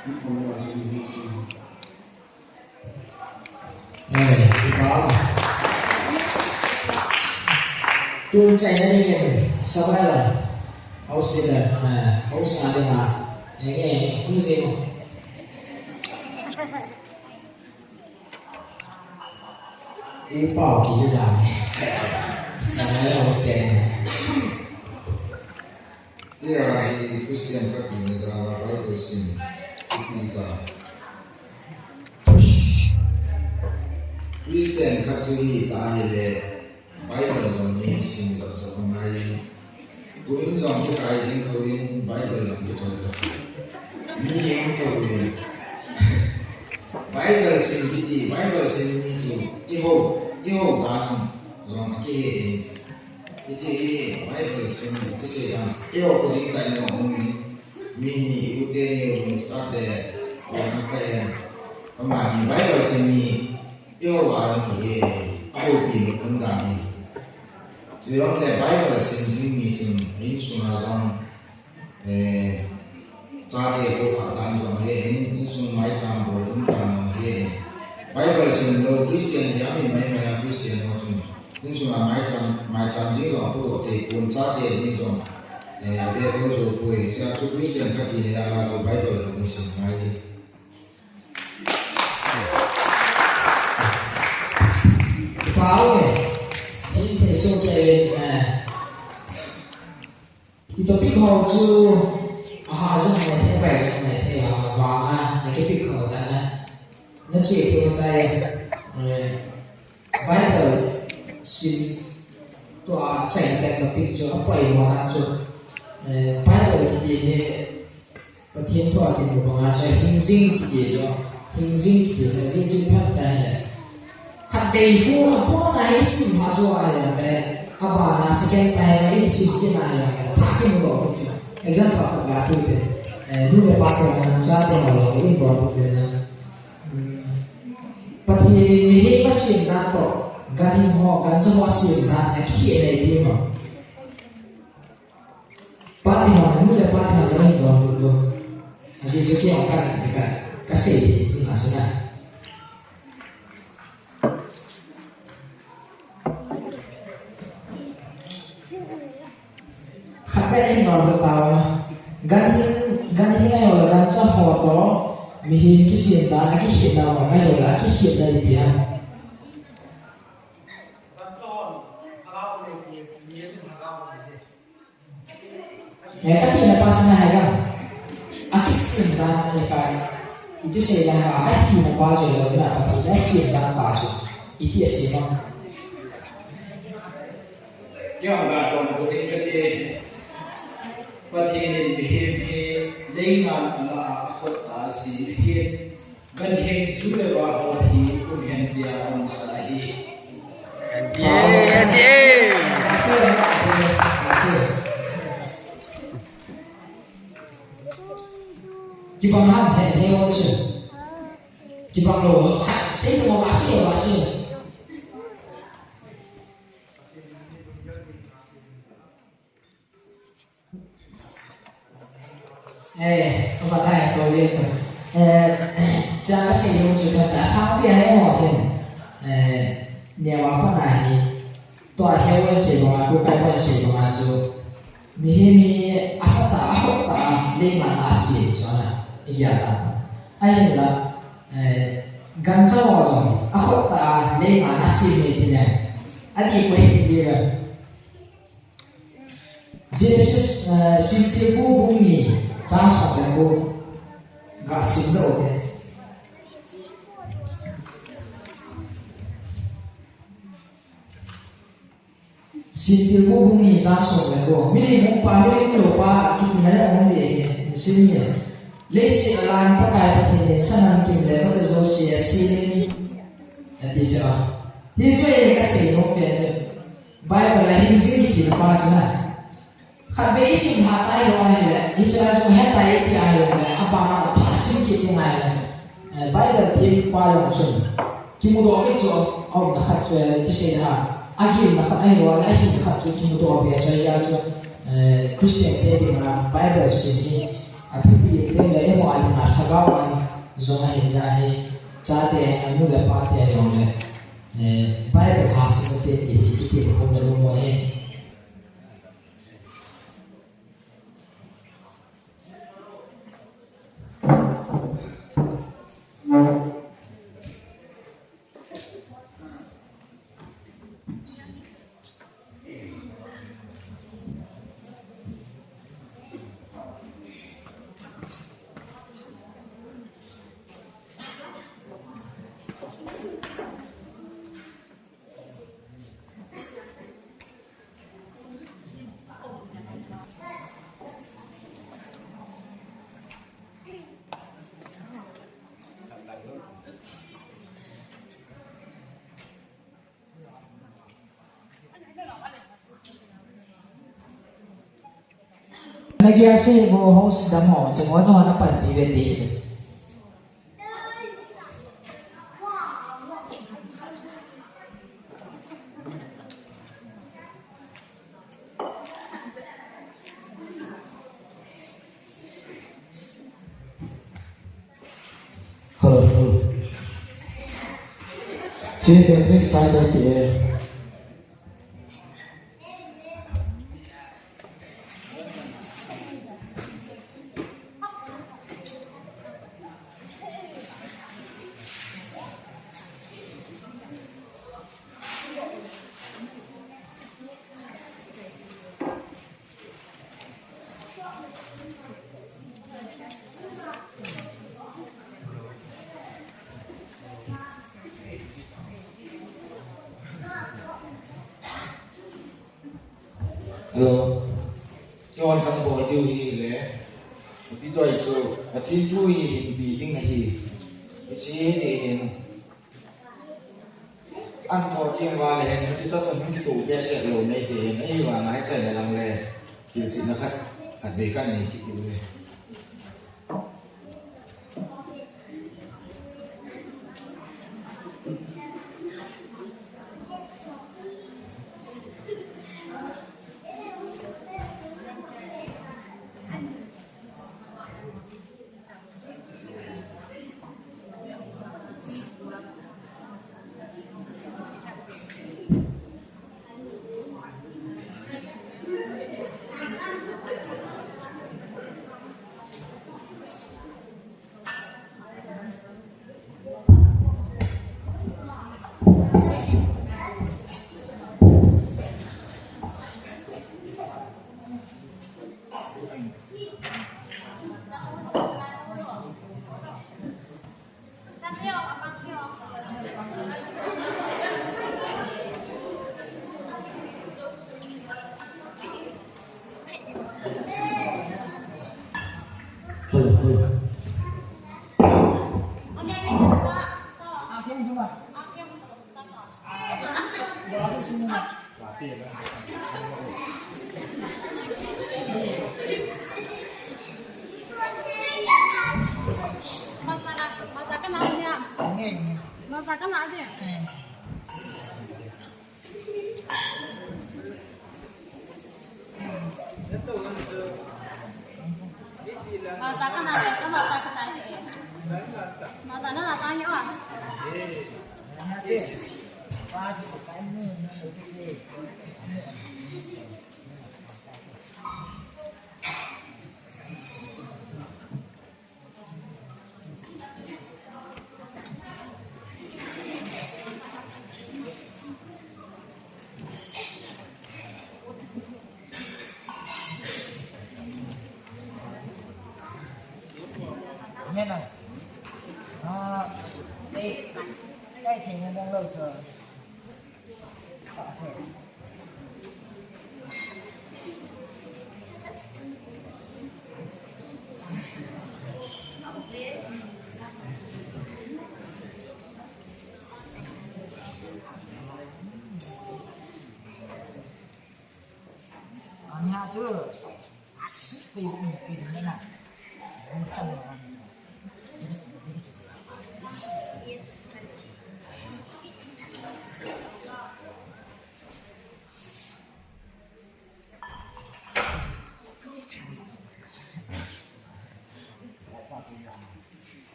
Eh, ipau. Tun chaina dingin Samuel, house leader, eh, house leader, eh, eh, eh, hung jing o. Upau kiti dan. Samuel house leader. Hiche a hi Christian khat tina jal a Bible sim kiti ta. Christian khat chu hita hile Bible jong hi sim jat jat angai. Tun jong kikai jing thou in Bible jong kichoi thou. Mi jeng thou in. Bible sim kiti, Bible sim mi chu eiho, eiho dan jong akihe in. Hiche hi Bible sim kisei dan. Eiho khojin kai na um in. Mi ni i u te ni u sa te, u na kai hen. Ama ni Bible sim ni eiho a jong kihe, ahoupi lou dan hi. Chujongle Bible sim jing mi chun insunga jong, eh, chate koukhah dan jong ahi, in, insung maicham bol um dan jong ahi. Bible sim lou Christian hi ami maimai a Christian ho chun insunga maicham, maicham jing jong apodoh thei pon, chate jing jong, eh, abeh bol jou poi. Hichea chu Christian khat tina jal a chu Bible jong isim ngai. Pau e. Thil thei soh kei uvin, eh, i topic ho chu ahah jong nai thei, abai jong nai thei, ahivanga na kipick ho dan a na che thei tai, eh, Bible sim tua chaina pen topic chu apoi mo na chu, eh, Bible kiti hi Pathen thu a tin banga chu hingjing kiti chu, hingjing kiti chu, jing chu phat ta hi. Khatvei hu apona hi sim ma chu ahi le, abana second time a in sim kit na hi le, tha kimu doh kit chu. Example khat la pu te, eh, nu le pa te, chate ho le, in bol pu te na. Hmm. Pathen in mihem asemdan toh, ganhing ho, gancha ho asemdan, akikhel nei ti mo. Pathen in, nu le Pathen in ahin donbut lou. Ajeh chu keiho kan, kan, kasei thei ding ahi na. Khat beh in donbut tao. Ganhing, ganhing ahilouleh gancha ho toh mihem kisemdan, akikhel na mo, ahilouleh akikhel na ipi ham. Eh, kati na pa chu na hai ga. Akisim dan ni kai. Iti sei la ha, ahi na pa chu lo na pa ti na sim dan pa chu. Iti a sim ma. Kya ga tong ko tin kati. Pathen in mihem hi leiman a la a khut a sim hi. Ganhing ju le va ho hi um hen tia um sa hi. Ati e, ati e. Kibang ham he, he o chu. Kibang lou, ha, sei mo, ha, sei, ha, sei. Eh, apa kaya kau dia tu? Eh, cha kasei nom chu ta, ta, ta, pi hai ho hin. Eh, nia wa pa na hi. Tua hi wa sei banga, ku kai wa sei banga chu. Mihem hi asat a, ahot a, leiman a asem chu ana. I gel a. Ahinla, eh, gancha ho jong, ahot a, leiman a asem hi ti ne. Ati ko hi ti le. Genesis, eh, Simthilbu bung ni chang som le ko. Ga sim lou te. Simthilbu bung ni chang som le ko. Milim umpa, milim loupa, kiti na le um de he, sim ye. Leiset a lang Pakai Pathen in sa nam kim le, vacha jouse asemin. Ati chu a. Hichu e kasei nom pen chu. Bible a hingjing kiti na pa chu na. Khatvei isim lhah tai lou ahile, hiche lai chu hetai ti ahile, abana athah sim kit ding ahile. Eh, Bible thempa jong chun kimudoh kit chu aumna khat chu, eh, kisei a, agilna khat ahilou le, ahina khat chu kimudoh be chu ahia chu, eh, Christian te dinga Bible sim hi Athupi te le, eiho a dinga lhagao a jong ahi, ahi, chate, anu le pate jong le, eh, Bible ha sung te, i, i, i, i, hung na lum mo e. Nagel se bo host dam ho, chamo jong na panpi ve ti. Hello, hello. Che Patrick chai dai ti e. Hello. Keiman kabol diu hi le. Pi toi chu, athi tu hi hin pi ding ahi. Ichi ni hin. An to ti va le hin, ti to to hin ki tu be se lo nei ti hin, ei va ngai chai le lang le. Ki ti na khat, khat be kan nei ki tu le. Hello, hello. Masa ka na dia. Masa ka na dia.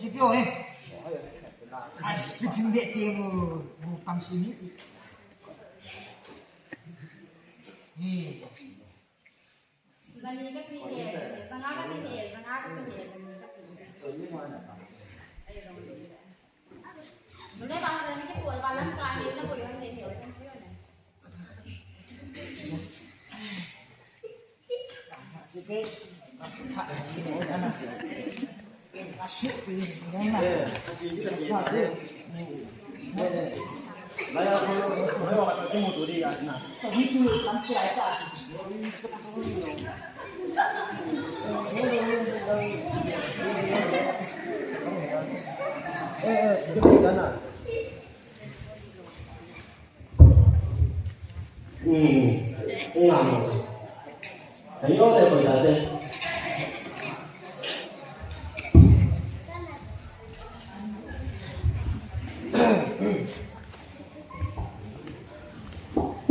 G P O eh. Ai, kichim be te mu, mu kam si ni. Ni. Zani ka ti he, zanga ka ti he, zanga ka ti he, zani ka ti he. Ai, zani. Nune ba zani ke pol ba lam ka he, na ko yon he he, kan si yon. Hmm. Ina mo. Ayo de ko ya de.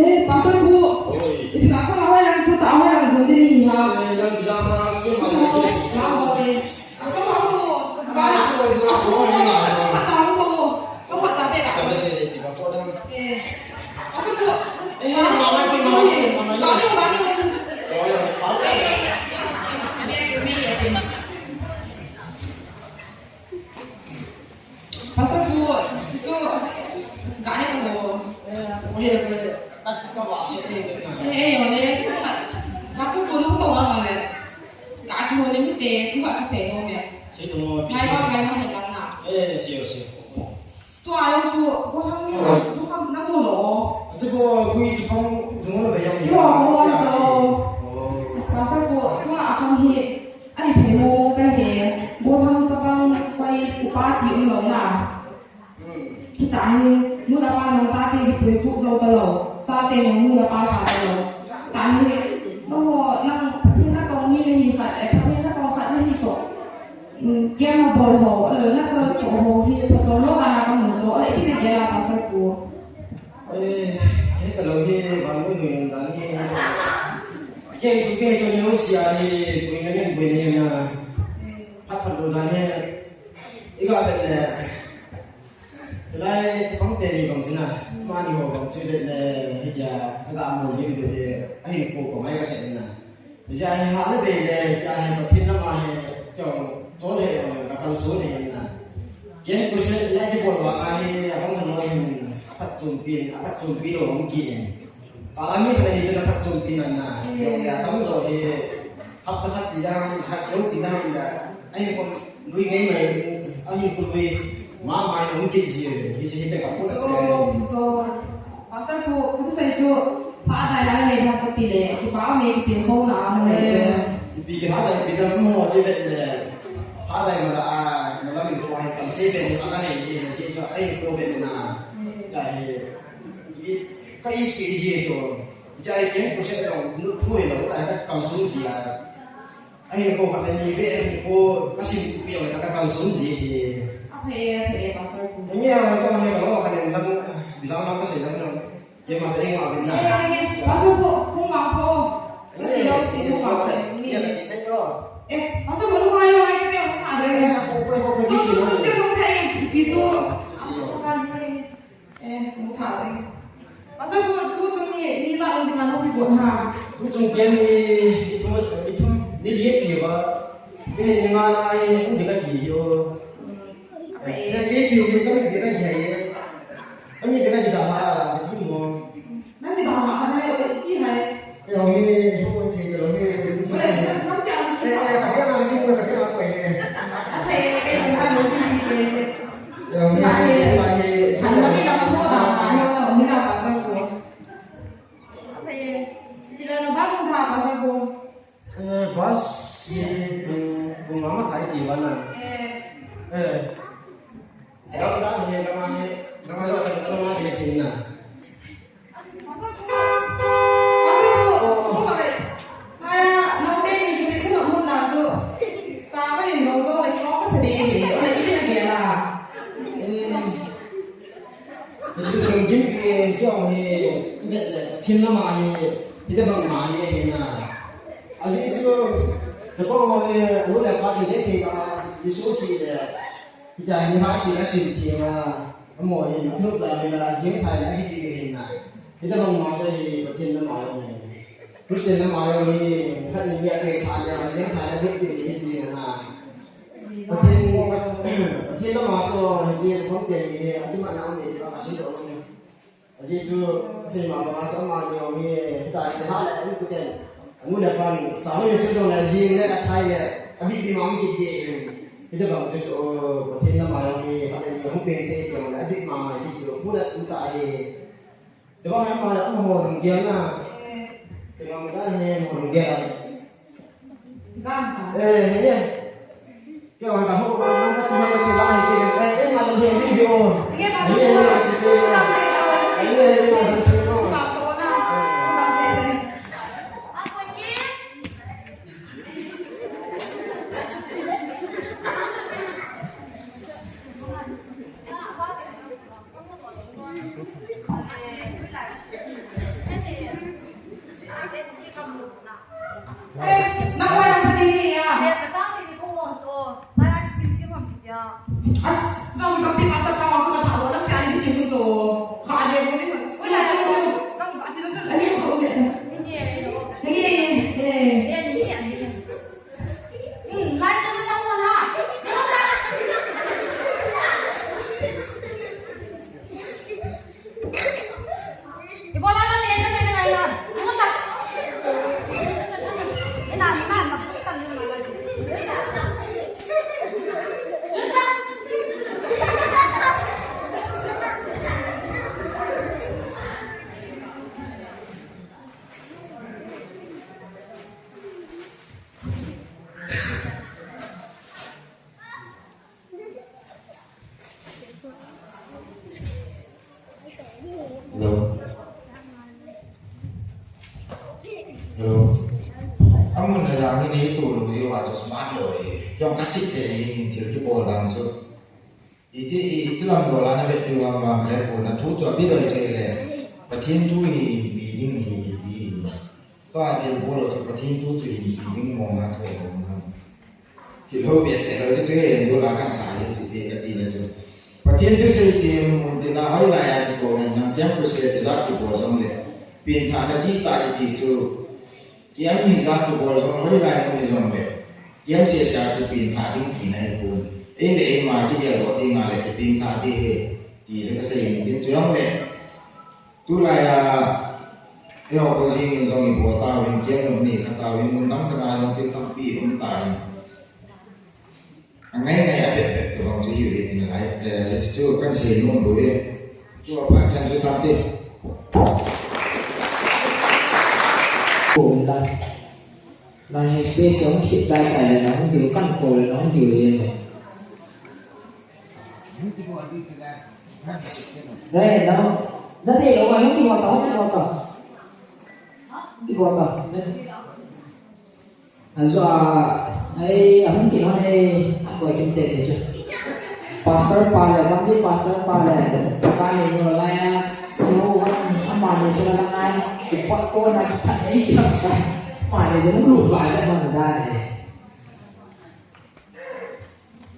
Eh, Pastor Pu. Oi. Ipi ka ko hoi lang tu ta hoi lang zong de ni ha. Eh, lang jam ha, ke ma lang ke. Jam ho de. Pastor Pu, tu, gani ko. Eh, eh, yo le. Pastor Pu, lu ko wa le. Ka ki ho le mi te, tu ba ka se ho me. Sei to mo, ngai ba, ngai ma he lang na. Eh, sio, sio. Tua jong chu, gollhang ni, chu kham na mu lo. Chu ko, kui chu phong, chu mo lo, yang. Yo, mo lo. Oh. Sa sa ko, tua a kham hi, ai, thei mo, ta he, gollhang chapang, koi, upa ti um lo na. Hmm. Kita hi, nu le pa nang chate hi pui tu zo ta lo, chate nang nu le pa sa ta lo. Ta hi, no, nang, Pathen na tong mi le hi khat, eh, Pathen na tong khat le hi to. Kiam a bol ho, a lo na ka to ho hi, phatchom lou dan a ka mu chu, a le ipi na gel a Pastor Pu. Eh, he ka lo hi, van mu hi dan hi. Ke su ke to ni lo sia hi, pui na ni, pui na ni na. Phat phat lou dan hi. I ga be le. Lai chapang te ni bang china, mani ho bang chu le le, hi ya, ka da mo lim de, a hi ko ko mai ka se na. Hijeh a hi ha le bei le, hijeh a hi Pathen lama hi, chong, chon he, ka kalson he na. Ken Christian lai kibol vang a hi, a hong hano hin, a phatchompi, a phatchompi lou hung ki in. Ka la mi pha ni chun a phatchompi nan na. Mm. Yo, ya tam zo hi, hapta khat ti dam, khat lou ti dam da. Ai ko lui ngai mai, a hi ko lui, ma mai hung ki ji, hi ji hi te ka pu ta. So, so, Pastor Pu, pu sai chu, pha dai la le na ka ti le, kipa me kipe kho na mo le. Eh, ipi ki ha dai ipi dam mo ji be le. Pha dai ma la a, ma la min ko ai kam se be ni ka nei ji, ji so ai ko be na. Ka hi, i, ka ipi ji so. Jai ken ko se lo, nu thu lo, ta ka kam sung ji a. Ahi ko ka ni ve, ahi ko ka sim pi o ka kam sung ji hi. A phe, a phe, Pastor Pu. Ni a ka ma he lo ka ni lam, bisa lam ka se lam lo. Ke ma se ma bin na. Eh, eh, Pastor Pu, kung ma ko. Ka si lo si lo ma ko. Ni. Eh, Pastor Pu, lu ma yo ai ke te ko ka de. Eh, ko ko ko ji ji lo. Ko ko ko ji ji lo. Pi tu. Eh, mu tha le. Pastor Pu, tu chung ni, ni za ong ding a nong pi gon ha. Tu chung ken ni, ni thum, ni thum, ni li ti ba. Ni ni nga na ni ong ding a ti yo. Eh, ni ti ti ni ka ni ding a ti ye. Ani ding a ti da ha, ti mo. Nang ti da ha, ha, ha, ti ha. Eh, ong ni, ong ni, ong ni. Eh, eh, ka bia ma ni mo, ka bia ma ko ye. Okay, okay, okay. Eh, bus hi, um, um, ama kai ti bana. Eh. Eh. Dam dam hi, dam hi, dam hi, dam hi, dam hi, dam hi, Pathen lama hi, hitobang ma hi ahi na. Ajeh chu, chapang ho hi, anu le apa kidei thei a, Jesu sih le, hitia hi hahsat a asim thei a, amaho hi, athum ta le, jing thei le, ahi ti hi na. Hitobang ma chu hi, Pathen lama hi. Christian lama hi, khat ni a kithei le, jing thei le, ahi ti hi na. Pathen, Pathen lama toh, hi, Pathen te hi, atu ma na ni, a si do ni. Ajeh chu, asei ma banga chu amani jong hi, hita hi ha le, anu kuten. Anu le apan, sao le se jong le, jing le, athai le, abih bih ma um kit ding. Hitobang chu chu, o, Pathen lama jong hi, ha le, hung peng thei jong le, abih ma ma hi chu, pu le tu ta hi. Hitobang hi ama le, amaho lunggel na. Kei ma ma hi, amaho lunggel a. Eh, eh. Hello. Hello. Amun na yang ni tu lu di wa just man lo eh. Jong ka sit te ni til ki bol dang chu. Iti, iti lam bol ana vet di wa ma ka ko na thu chu abi doi che le. Pathen thu hi bi ding hi ti. Tua thil bol chu Pathen thu chu hi ding mong a thei mong a. Thil ho behseh lou chu chu hi en chu la kan tha hi chu ti ka ti le chu. Pathen thu sei ti mun ti na hoilai a kibol na, Camp Crusade ti jat kibol jong le. Pengthahna ti ta ti ti chu. Camp hi jat kibol jong hoilai mun jong le. Camp seh seh a chu pengthah ding tina hi pon. Ei le ei ma kigel doh ding a le kipengthah ding hi. Ti chu ka sei in tin chu jong le. Tulai a, eiho jing in jong ibol tauvin, kiang jong nei kha tauvin, mun dang dang a jong thil tampi um tan. Angai ngai a pet pet tobang chu hiuvin in lai, eh, chu kan sei nom bou e. Chu a phat chan chu tam te. Ko la. La he space jong sit chai chai le na, hung kil kan ko le na, hung kil le. Hey, no. Dati, oh, hung kibol ta, hung kibol ta. Hung kibol ta. Ajo, ah, ai, hung kibol, eh, ako ikin te ni. Pastor pa le, bang di pastor pa le, pa le, no, la ya, no, amani sila na ngai, ipat ko na, ipat ko na, amani sila na ngai, ipat ko na.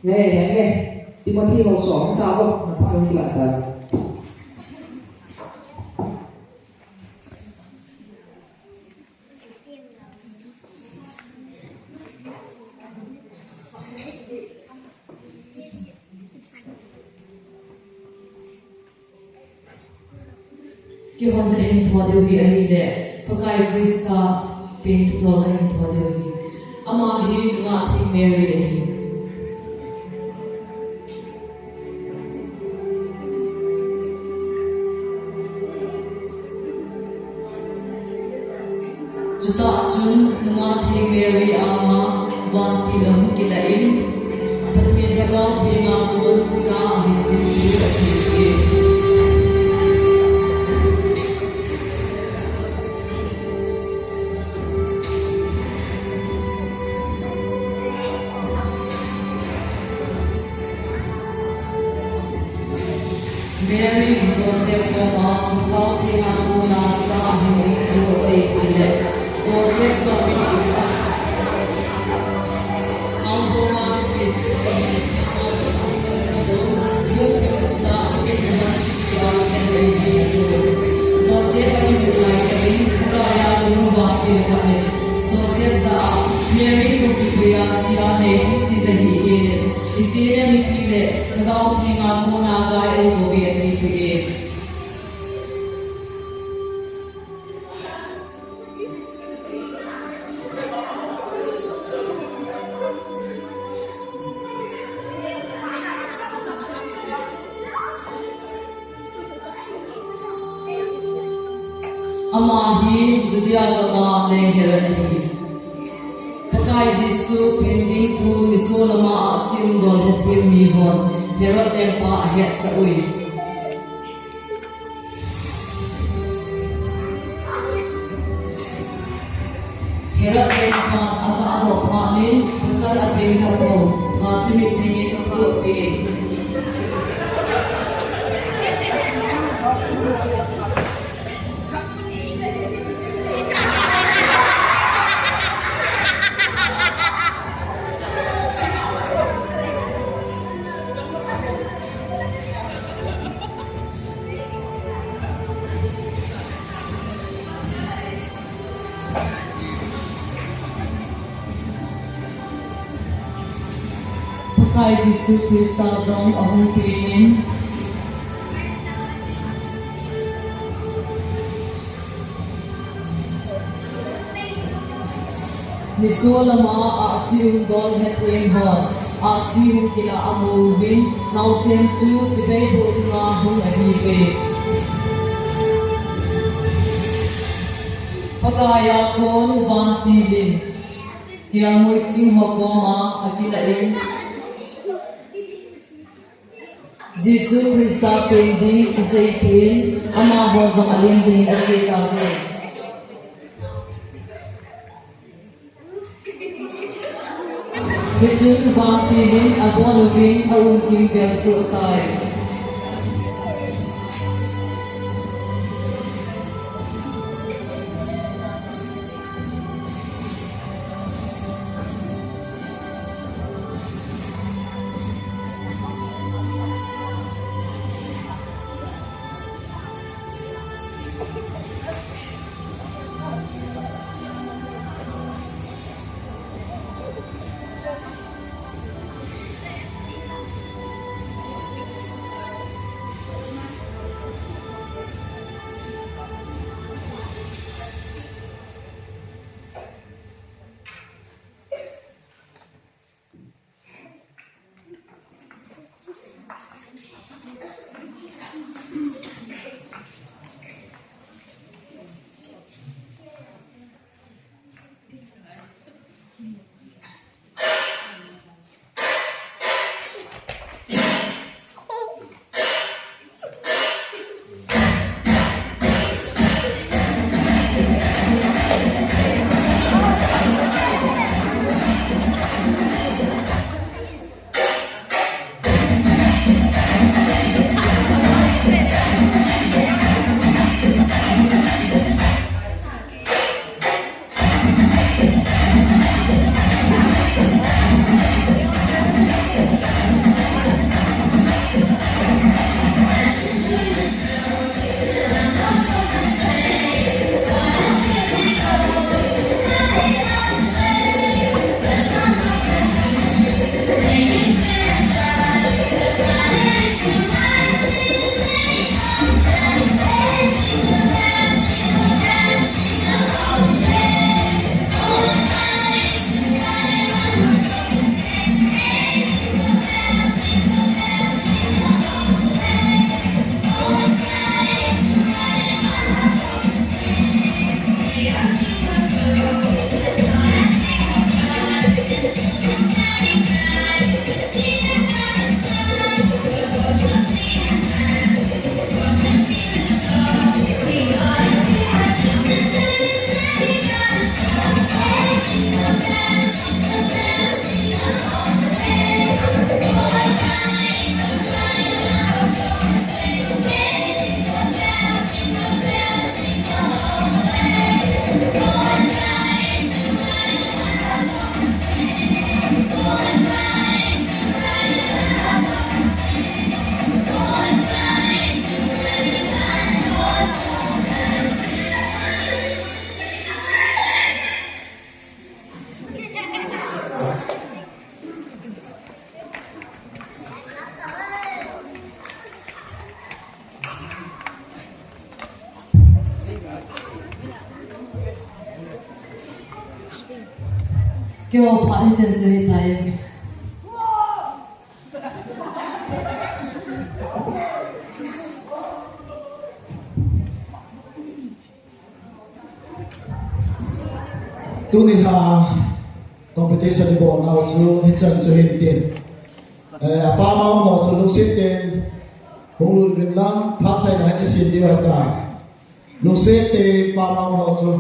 Nge, nge, nge. Timothy ho song ta bo, na pa nung kila ta. Keihon kahin thou diu hi ahile, Pakai Christa pengthah tah kahin thou diu ahi. Ama hi Nungah Theng Mary ahi. Chutah chun Nungah Theng Mary anga vantil ahung kilah in, Pathen Lhagao Theng a kon cha ahin ding thu asei e. Mary in Joseph koma Lhagao Theng a kona Joseph jah a, Mary kumpi puiya ji a nei hung tija hih in, Israel mipi le Lhagao Theng a kona gai ahi bouve atipeh e. Ama hi Judea gam a leng Herod ahi. Pakai Jesu pen ding thu nisolam a ahsi umdol hethem mi hon Herod lengpa ahetsah uvin. Herod lengpan ajahdoh phat in pasal apeng tapou, phat chimit dingin athulhuh peh e. Pakai Jesu Christa jong ahung pen in. Nisolam a ahsi umdol hethem hon ahsi hung kilah amu uvin, naosen chu chibai boh dinga hung ahiuve. Pakai a kon vantil in kelngoi ching ho koma akilah in. Jesu Christa pen ding aseipeh in, amaho jong alen dingin ache tauve. Hichun vantil in abon uvin aum kimvel soh tai. Keiho phat hichan chu hitai. Tuni a competition ibolnau chu hichan chu hintin. Eh, apam a um ho chu lungset tah in hung lut uvin lang, phat chaina a kisem diu ahitai. Lungset tah in apam a um ho chu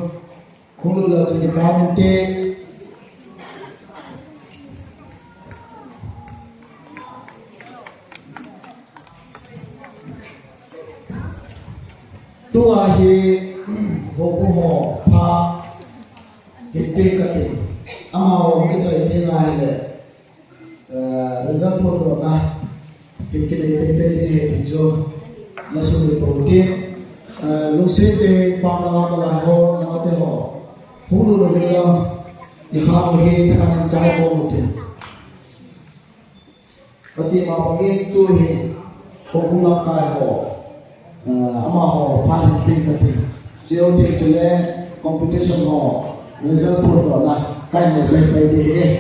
hung lut le chun kipah inte. Tua hi houbung ho pha hiti kati. Amaho kichai tina hile, eh, result phondohna hi kinei penpen ding ahi ti chu nasumil pou te. Eh, lungset tah in apam langa kalai ho, naote ho, hung lut uvin lang, ikhat u hi thakan in chai pou te. Kati ma bangin tu hi houbung lamkai ho, eh, amaho pha hin lhing kati. Chuteng chule competition ho result phondohna kahin sei pai ding ahi.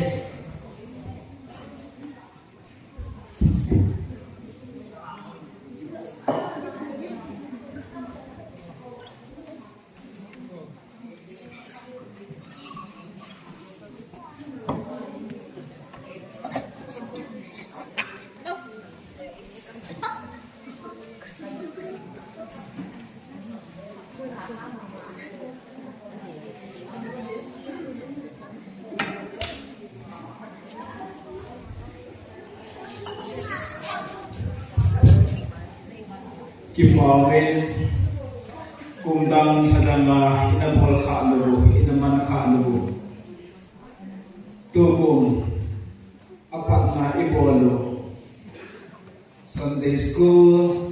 Kipa umin, kum dang lha dang a ina bol khah lou, ina man khah lou. Tukum apatna ibol u Sunday School,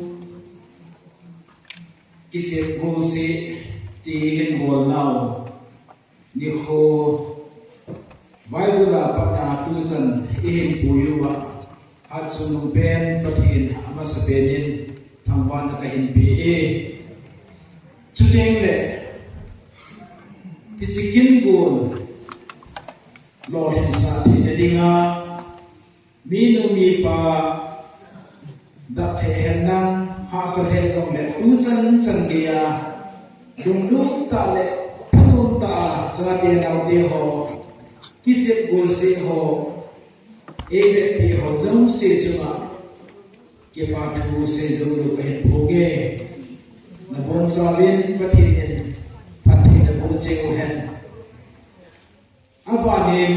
kichep gulse ti hin bolnau nikho, Bible a patna tuchan ihin pui uva, hatchungnung pen Pathen amasapen in thangvahna kahin pe e. Chuteng le, hiche kin gul lolhinsah theina dinga, minu mipa dap thei hen lang, hahsa thei jongle tuchan chan geiya, lunglut tah le thanom tah a chate naote ho, kichep gulse ho, eivetpi ho jouse chunga kipa thu seijou lou kahin phong e. Nabonchauvin Pathen in phatthei naboh cheh uhen. Abanin,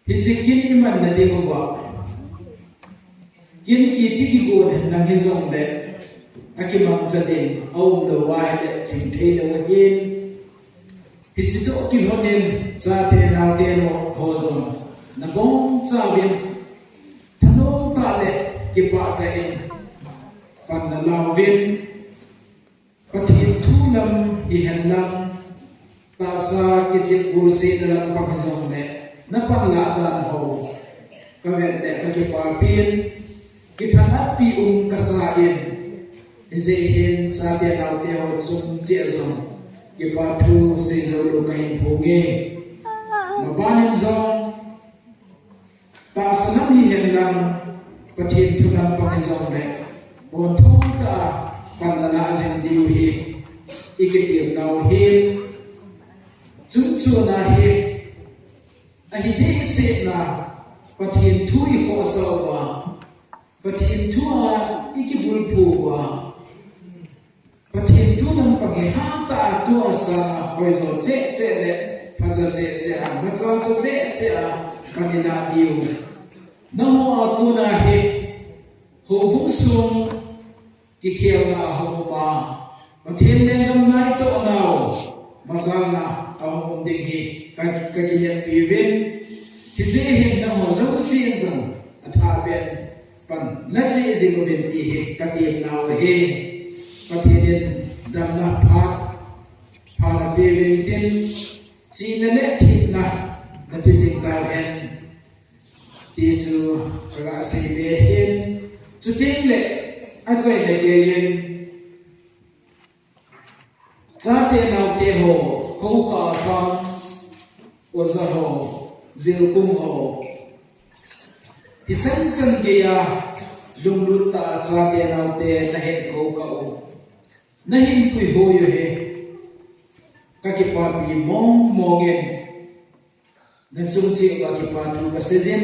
hiche kin imanna diuva, kin iti kigon hen lang hijongle, akimangcha ding aum lou ahile, thim thei lou ahin. Hiche toh kilhonin, chate naote ho jong nabonchauvin, thanom tah le kipah tah in pan nalauvin, Pathen thu lam hihen lang, tahsa kichep gulsena lampang hijongle, napanlah dan ho kavet le kakipapin, kithanatpi um kasan, hijeh hin chate naote ho chung cheh jong kipa thu seijou lou kahin phong e. Mabanin jong, tahsa lam hihen lang, Pathen thu lampang hijongle, bonthom tah a pan nalah jing diu hi ikitilnau ahin. Chun chuna hi ahi dehsetna, Pathen thu ikhohsah uva, Pathen thu a ikibulphu uva, Pathen thu lampang hi hatah a tua sanga hoijo cheh cheh le phajo cheh cheh a, machal jo cheh cheh a pan ilah diu. Nangho a kona hi houbung sung kikhelna ahung um a, Pathen lenggam naitohnau machalna ahung um ding hi ka, kakineppi uvin. Hijeh hin nangho jousen jong athah beh in pan nacheh jing uvin ti hi katemnau ahi. Pathen in damna phat pha napeh uvin tin, chihna le thepna napeh jing tauhen ti chu kaga seipeh ahin. Chuteng le achaina geiyin, chate naote ho, khokha a pang, Oja ho, jilkum ho, hichan chan geiya lunglut tah a chate naote nahin kou kah u, nahin puihoi u hi kakipapi mong mong in. Nachung cheh uva kipa thu kaseijin,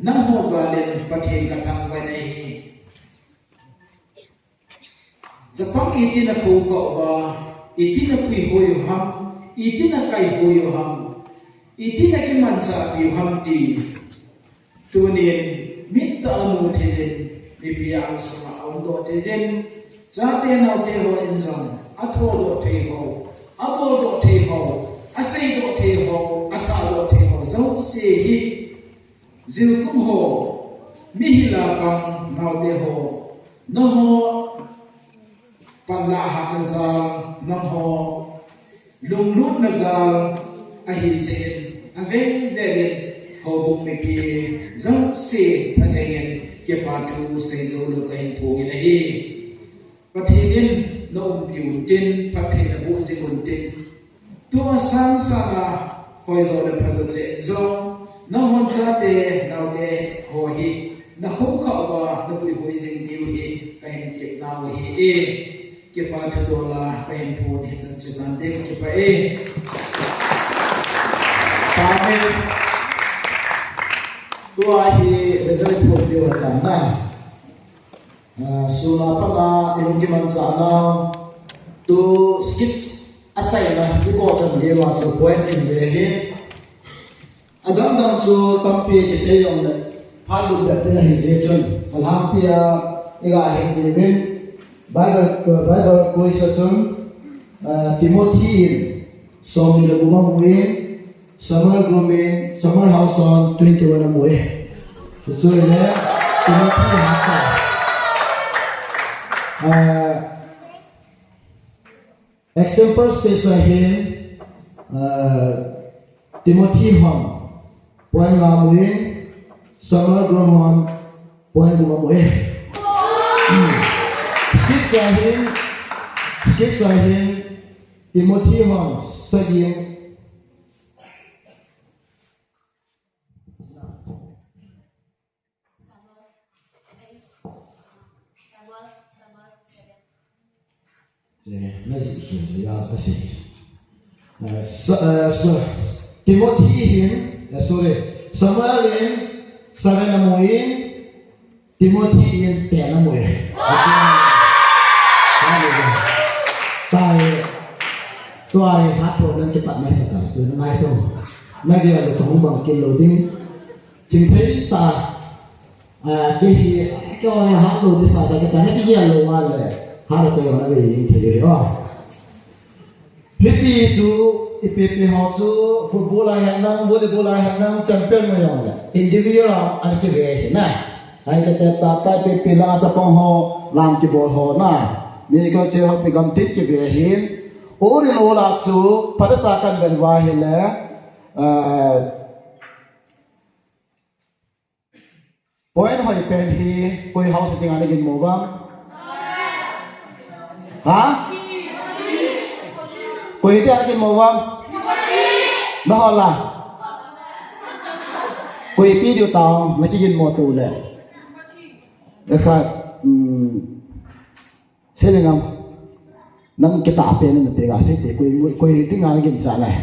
nangho jal in Pathen kathangvah in ahi. Chapang iti nakou kah uva, iti napuihoi u ham, iti nakaihoi u ham, iti nakimanchahpi u ham ti tunin mittah a mu theijin, mipi angsunga aumdoh theijin, chate naote hon jong athodoh thei ho, aboldoh thei ho, aseidoh thei ho, asahdoh thei ho jouse hi, jilkum ho, mihil a pang naote ho, nangho panlah hatna jal, nangho lunglutna jal ahi jeh in, avel vel in houbung mipi jouse thalheng in kipa thu seijou lou kahin phong in ahi. Pathen in naumpi untin, phatthei naboh jing untin, tua sang sanga hoijo le phajo cheh jong, nahon chate naote ho hi nakou kah uva napuihoi jing diu hi kahin tepnau ahi e. Kipa thu dola kahin phong hichan chu tante, kakipah e. Amen. Tua hi result phong diu ahitan na. Ah, sun a pat a ihung kimanchah nau, tu skit achaina, tu ko chan gei ma chu point in ve hi. Adang dang chu tampi kisei jongle, phat lut bep in ahi jeh chun, alhangpi a iga het diuvin, Bible, Bible quiz a chun, ah, Timothy in, somni le gup amu in, Samuel Groom in, Samuel House hon twenty-one amu e. Chuchu ahile, Timothy hahsa. Ah, example stage a hin, ah, Timothy hon point nga amu in, Samuel Groom hon point gup amu e. Hmm. Skit a hin, skit a hin, Timothy hon sagi Eh, na ji khin ya ka si. Eh, sa, eh, sa, Timothy hin, eh, sorry, Samuel in seven amu in, Timothy in ten amu e. Hallelujah. Tua hi, tua hi heart problem kipat mai ta, tua hi ngai to. Na gel lou tong bang kil lou ding. Chingthei ta, ah, kei hi, kei hi heart lou ding sasa kita, na kigel lou uva le, heart attack na ve jeng thei e, oh. Hiti chu, ipi ipi ho chu, football a hi hen lang, volleyball a hi hen lang, champion mu jongle, individual a ana kive ahi na. Ahitah tah tah ipi ipi lang a chapang ho, lang kibol ho na. Mi ko che ho pi gam tin kive ahi. All in all a chu, phatah a kahin vet uva ahile, ah, point hoi pen hi, koi house dinga nagin mo uvam? Ha? Koi dinga nagin mo uvam? Nahon la? Koi pi diu tao, nakigin mo tu le. Ekhat, hmm, Sei le ngam. Nang kita pen na pega sei te, koi, koi dinga nagin sa lai.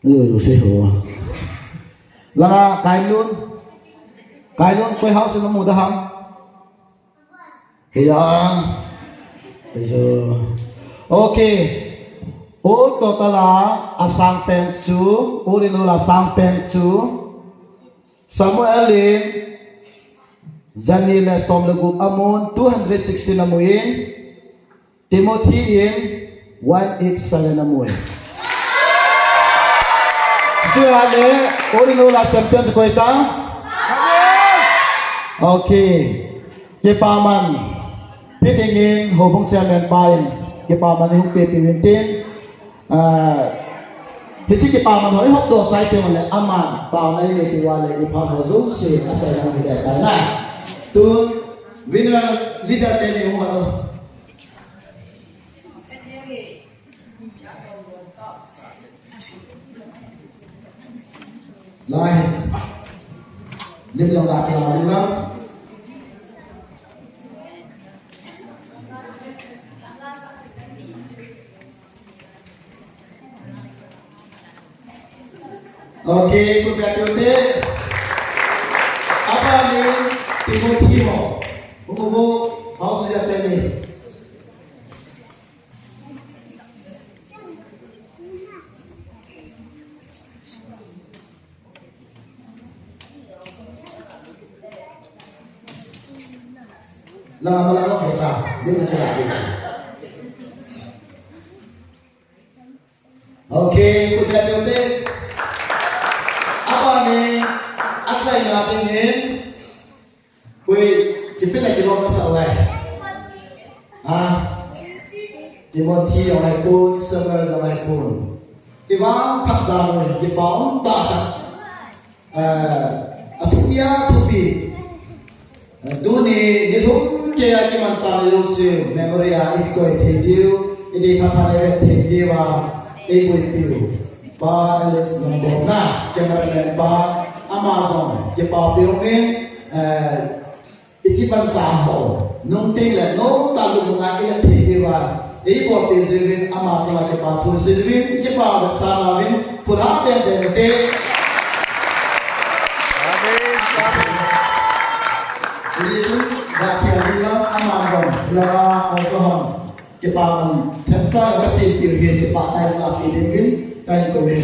Lo lo sei ho. Langa Kailun. Kailun koi house namu da ham? Hiya. Eso. Okay. All total a asang pen chu, all in all asang pen chu. Samuel in, jani le som le gup amun, two hundred sixteen amu in, Timothy in, one eight seven amu in. Chua le, all in all a champion chu koi ta? Okay. Kipaman, pi dingin, houbung chairman pa in, kipaman ihung pepi uvin tin, Ah, hiche kipaman ho ihop doh chai teng uleh, aman, taona inei teng uleh, iphat ho jouse, achaina hung hi ding ahitai na. Tun, winner, leader teni hung hon u. Lai. Lim lang la ka la. Okay, khut beng peh u hite. Apa ni Timothy ho. Umu bu, house leader te ni. La, la, la, la, la. Okay, khut beng peh u hite. Apa ni, achaina dingin. Koi, kipe le kilom masa uve. Ha? Timothy jong ahipon, Samuel jong ahipon. Ivang phat dan uve, kipa um tah tah. Eh, athupi a thupi. Eh, tuni, ni thum kei a kimanchah na jouse, memory a ikoi thei diu, idei phat phat a ivet thei diu a, eiboipiu. Pa Alex Nongbomna, cameraman pa, ama jong, kipa peh umin, eh, ikimanchah ho, nung teng le, nung tah lum a ivet thei diu a, eiboipi jiuvin, ama chunga kipa thu sei uvin, ikipa vetsahna uvin, khut ha beng beng u hite. Amen. Amen. Ijeh inem itile, ama jong, la, a, ko hon. Kipa man, themcha kasei peh u hin kipa tah in la peh ding uvin, kahin kou e.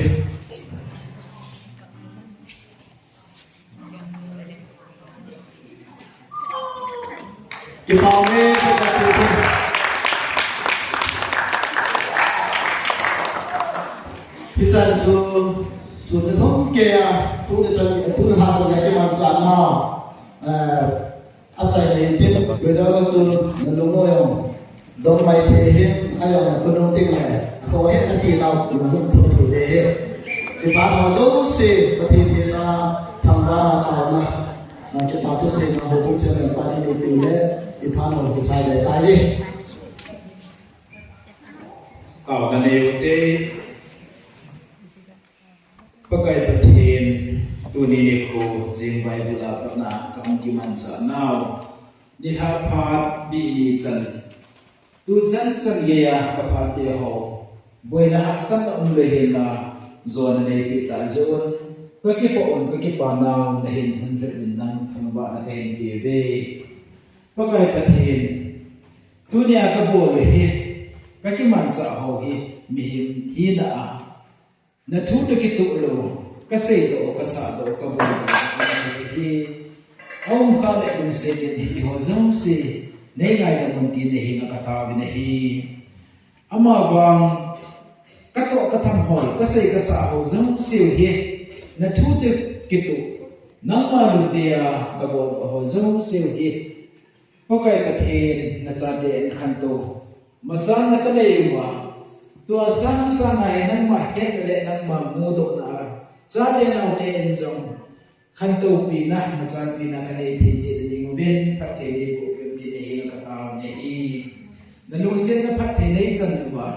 Kipa ume, kipa ume. Hichan chu, sun ni thum kei a, tuni chan, tuni lha chan a kimanchah nau. Eh, Achaina in tin, brother chu nalung u jong dong mai thei hin, ajong khonung teng le, akhoh hetna ti nau, nalung thum thum ding ahi. Iphat ho jouse, Pathen henga, thangvahna taona, a, kipa thu seina ho pung chen le pa ni ni pin le, iphat ho kisai le tai. Taona nei u hite. Pakai Pathen, tuni nikho jing Bible a patna kahung kimanchah nau. Nilhah phat bih ni chan. Tu chan chan geiya kaphat te ho. Boina hahsatna umlou henlang, jona neipeh tah jeh un. Kakipa un, kakipa nau, nahin hon lhut uvin nang thangvahna kahin pe uve. Pakai Pathen, tunia kabol u hi, kakimanchah ho hi, mihem hina a. Nathu toh kitoh lou, kaseidoh, kasahdoh, kabol doh, hi. Aum kha le lungset in hiho jouse, nei ngaidam un tin nahenga katao uvin ahi. Amavang, katoh katham ho, kasei kasah ho jouse u hi, nathu toh kitoh, nangma lungthim a kabol ho jouse u hi. Pakai Pathen, nachate in khantou machal na kanei uva, tua sang sang a hi nangma hetna le nangma mudohna a, chate naote in jong khantoupina, machalpina kanei thei cheh ding uvin, phatthei neiboh peh un tin nahenga katao uve. Nalungsetna phatthei neichan uva,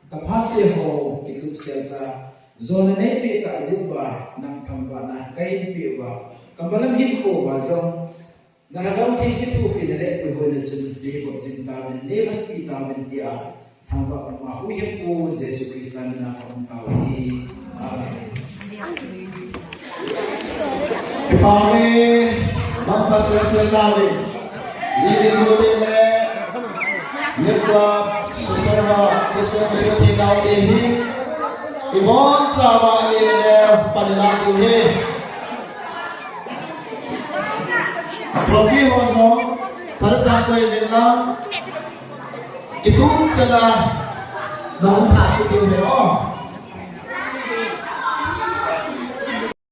kaphat te ho kitup sel cha, jona neipeh tah jeh uva, nang thangvahna kahin pe uva, kamalam hinkho uva jong, nalhagao theng kithopina le puihoina chun, neibol jing tauvin, neilhatpi tauvin tia, thangvahna ma huhhingpu Jesu Christa mina kahung tao uve. Amen. Amen. Manpha sel sel tauvin. Jidin Luteng le Network Sosoma Kusum Suti Naote hi. Ibon chauva le panla diu ahi. Trophy ho jong, para chang koi ven lang. Kitu chala, nahung tha kit diu ahi o.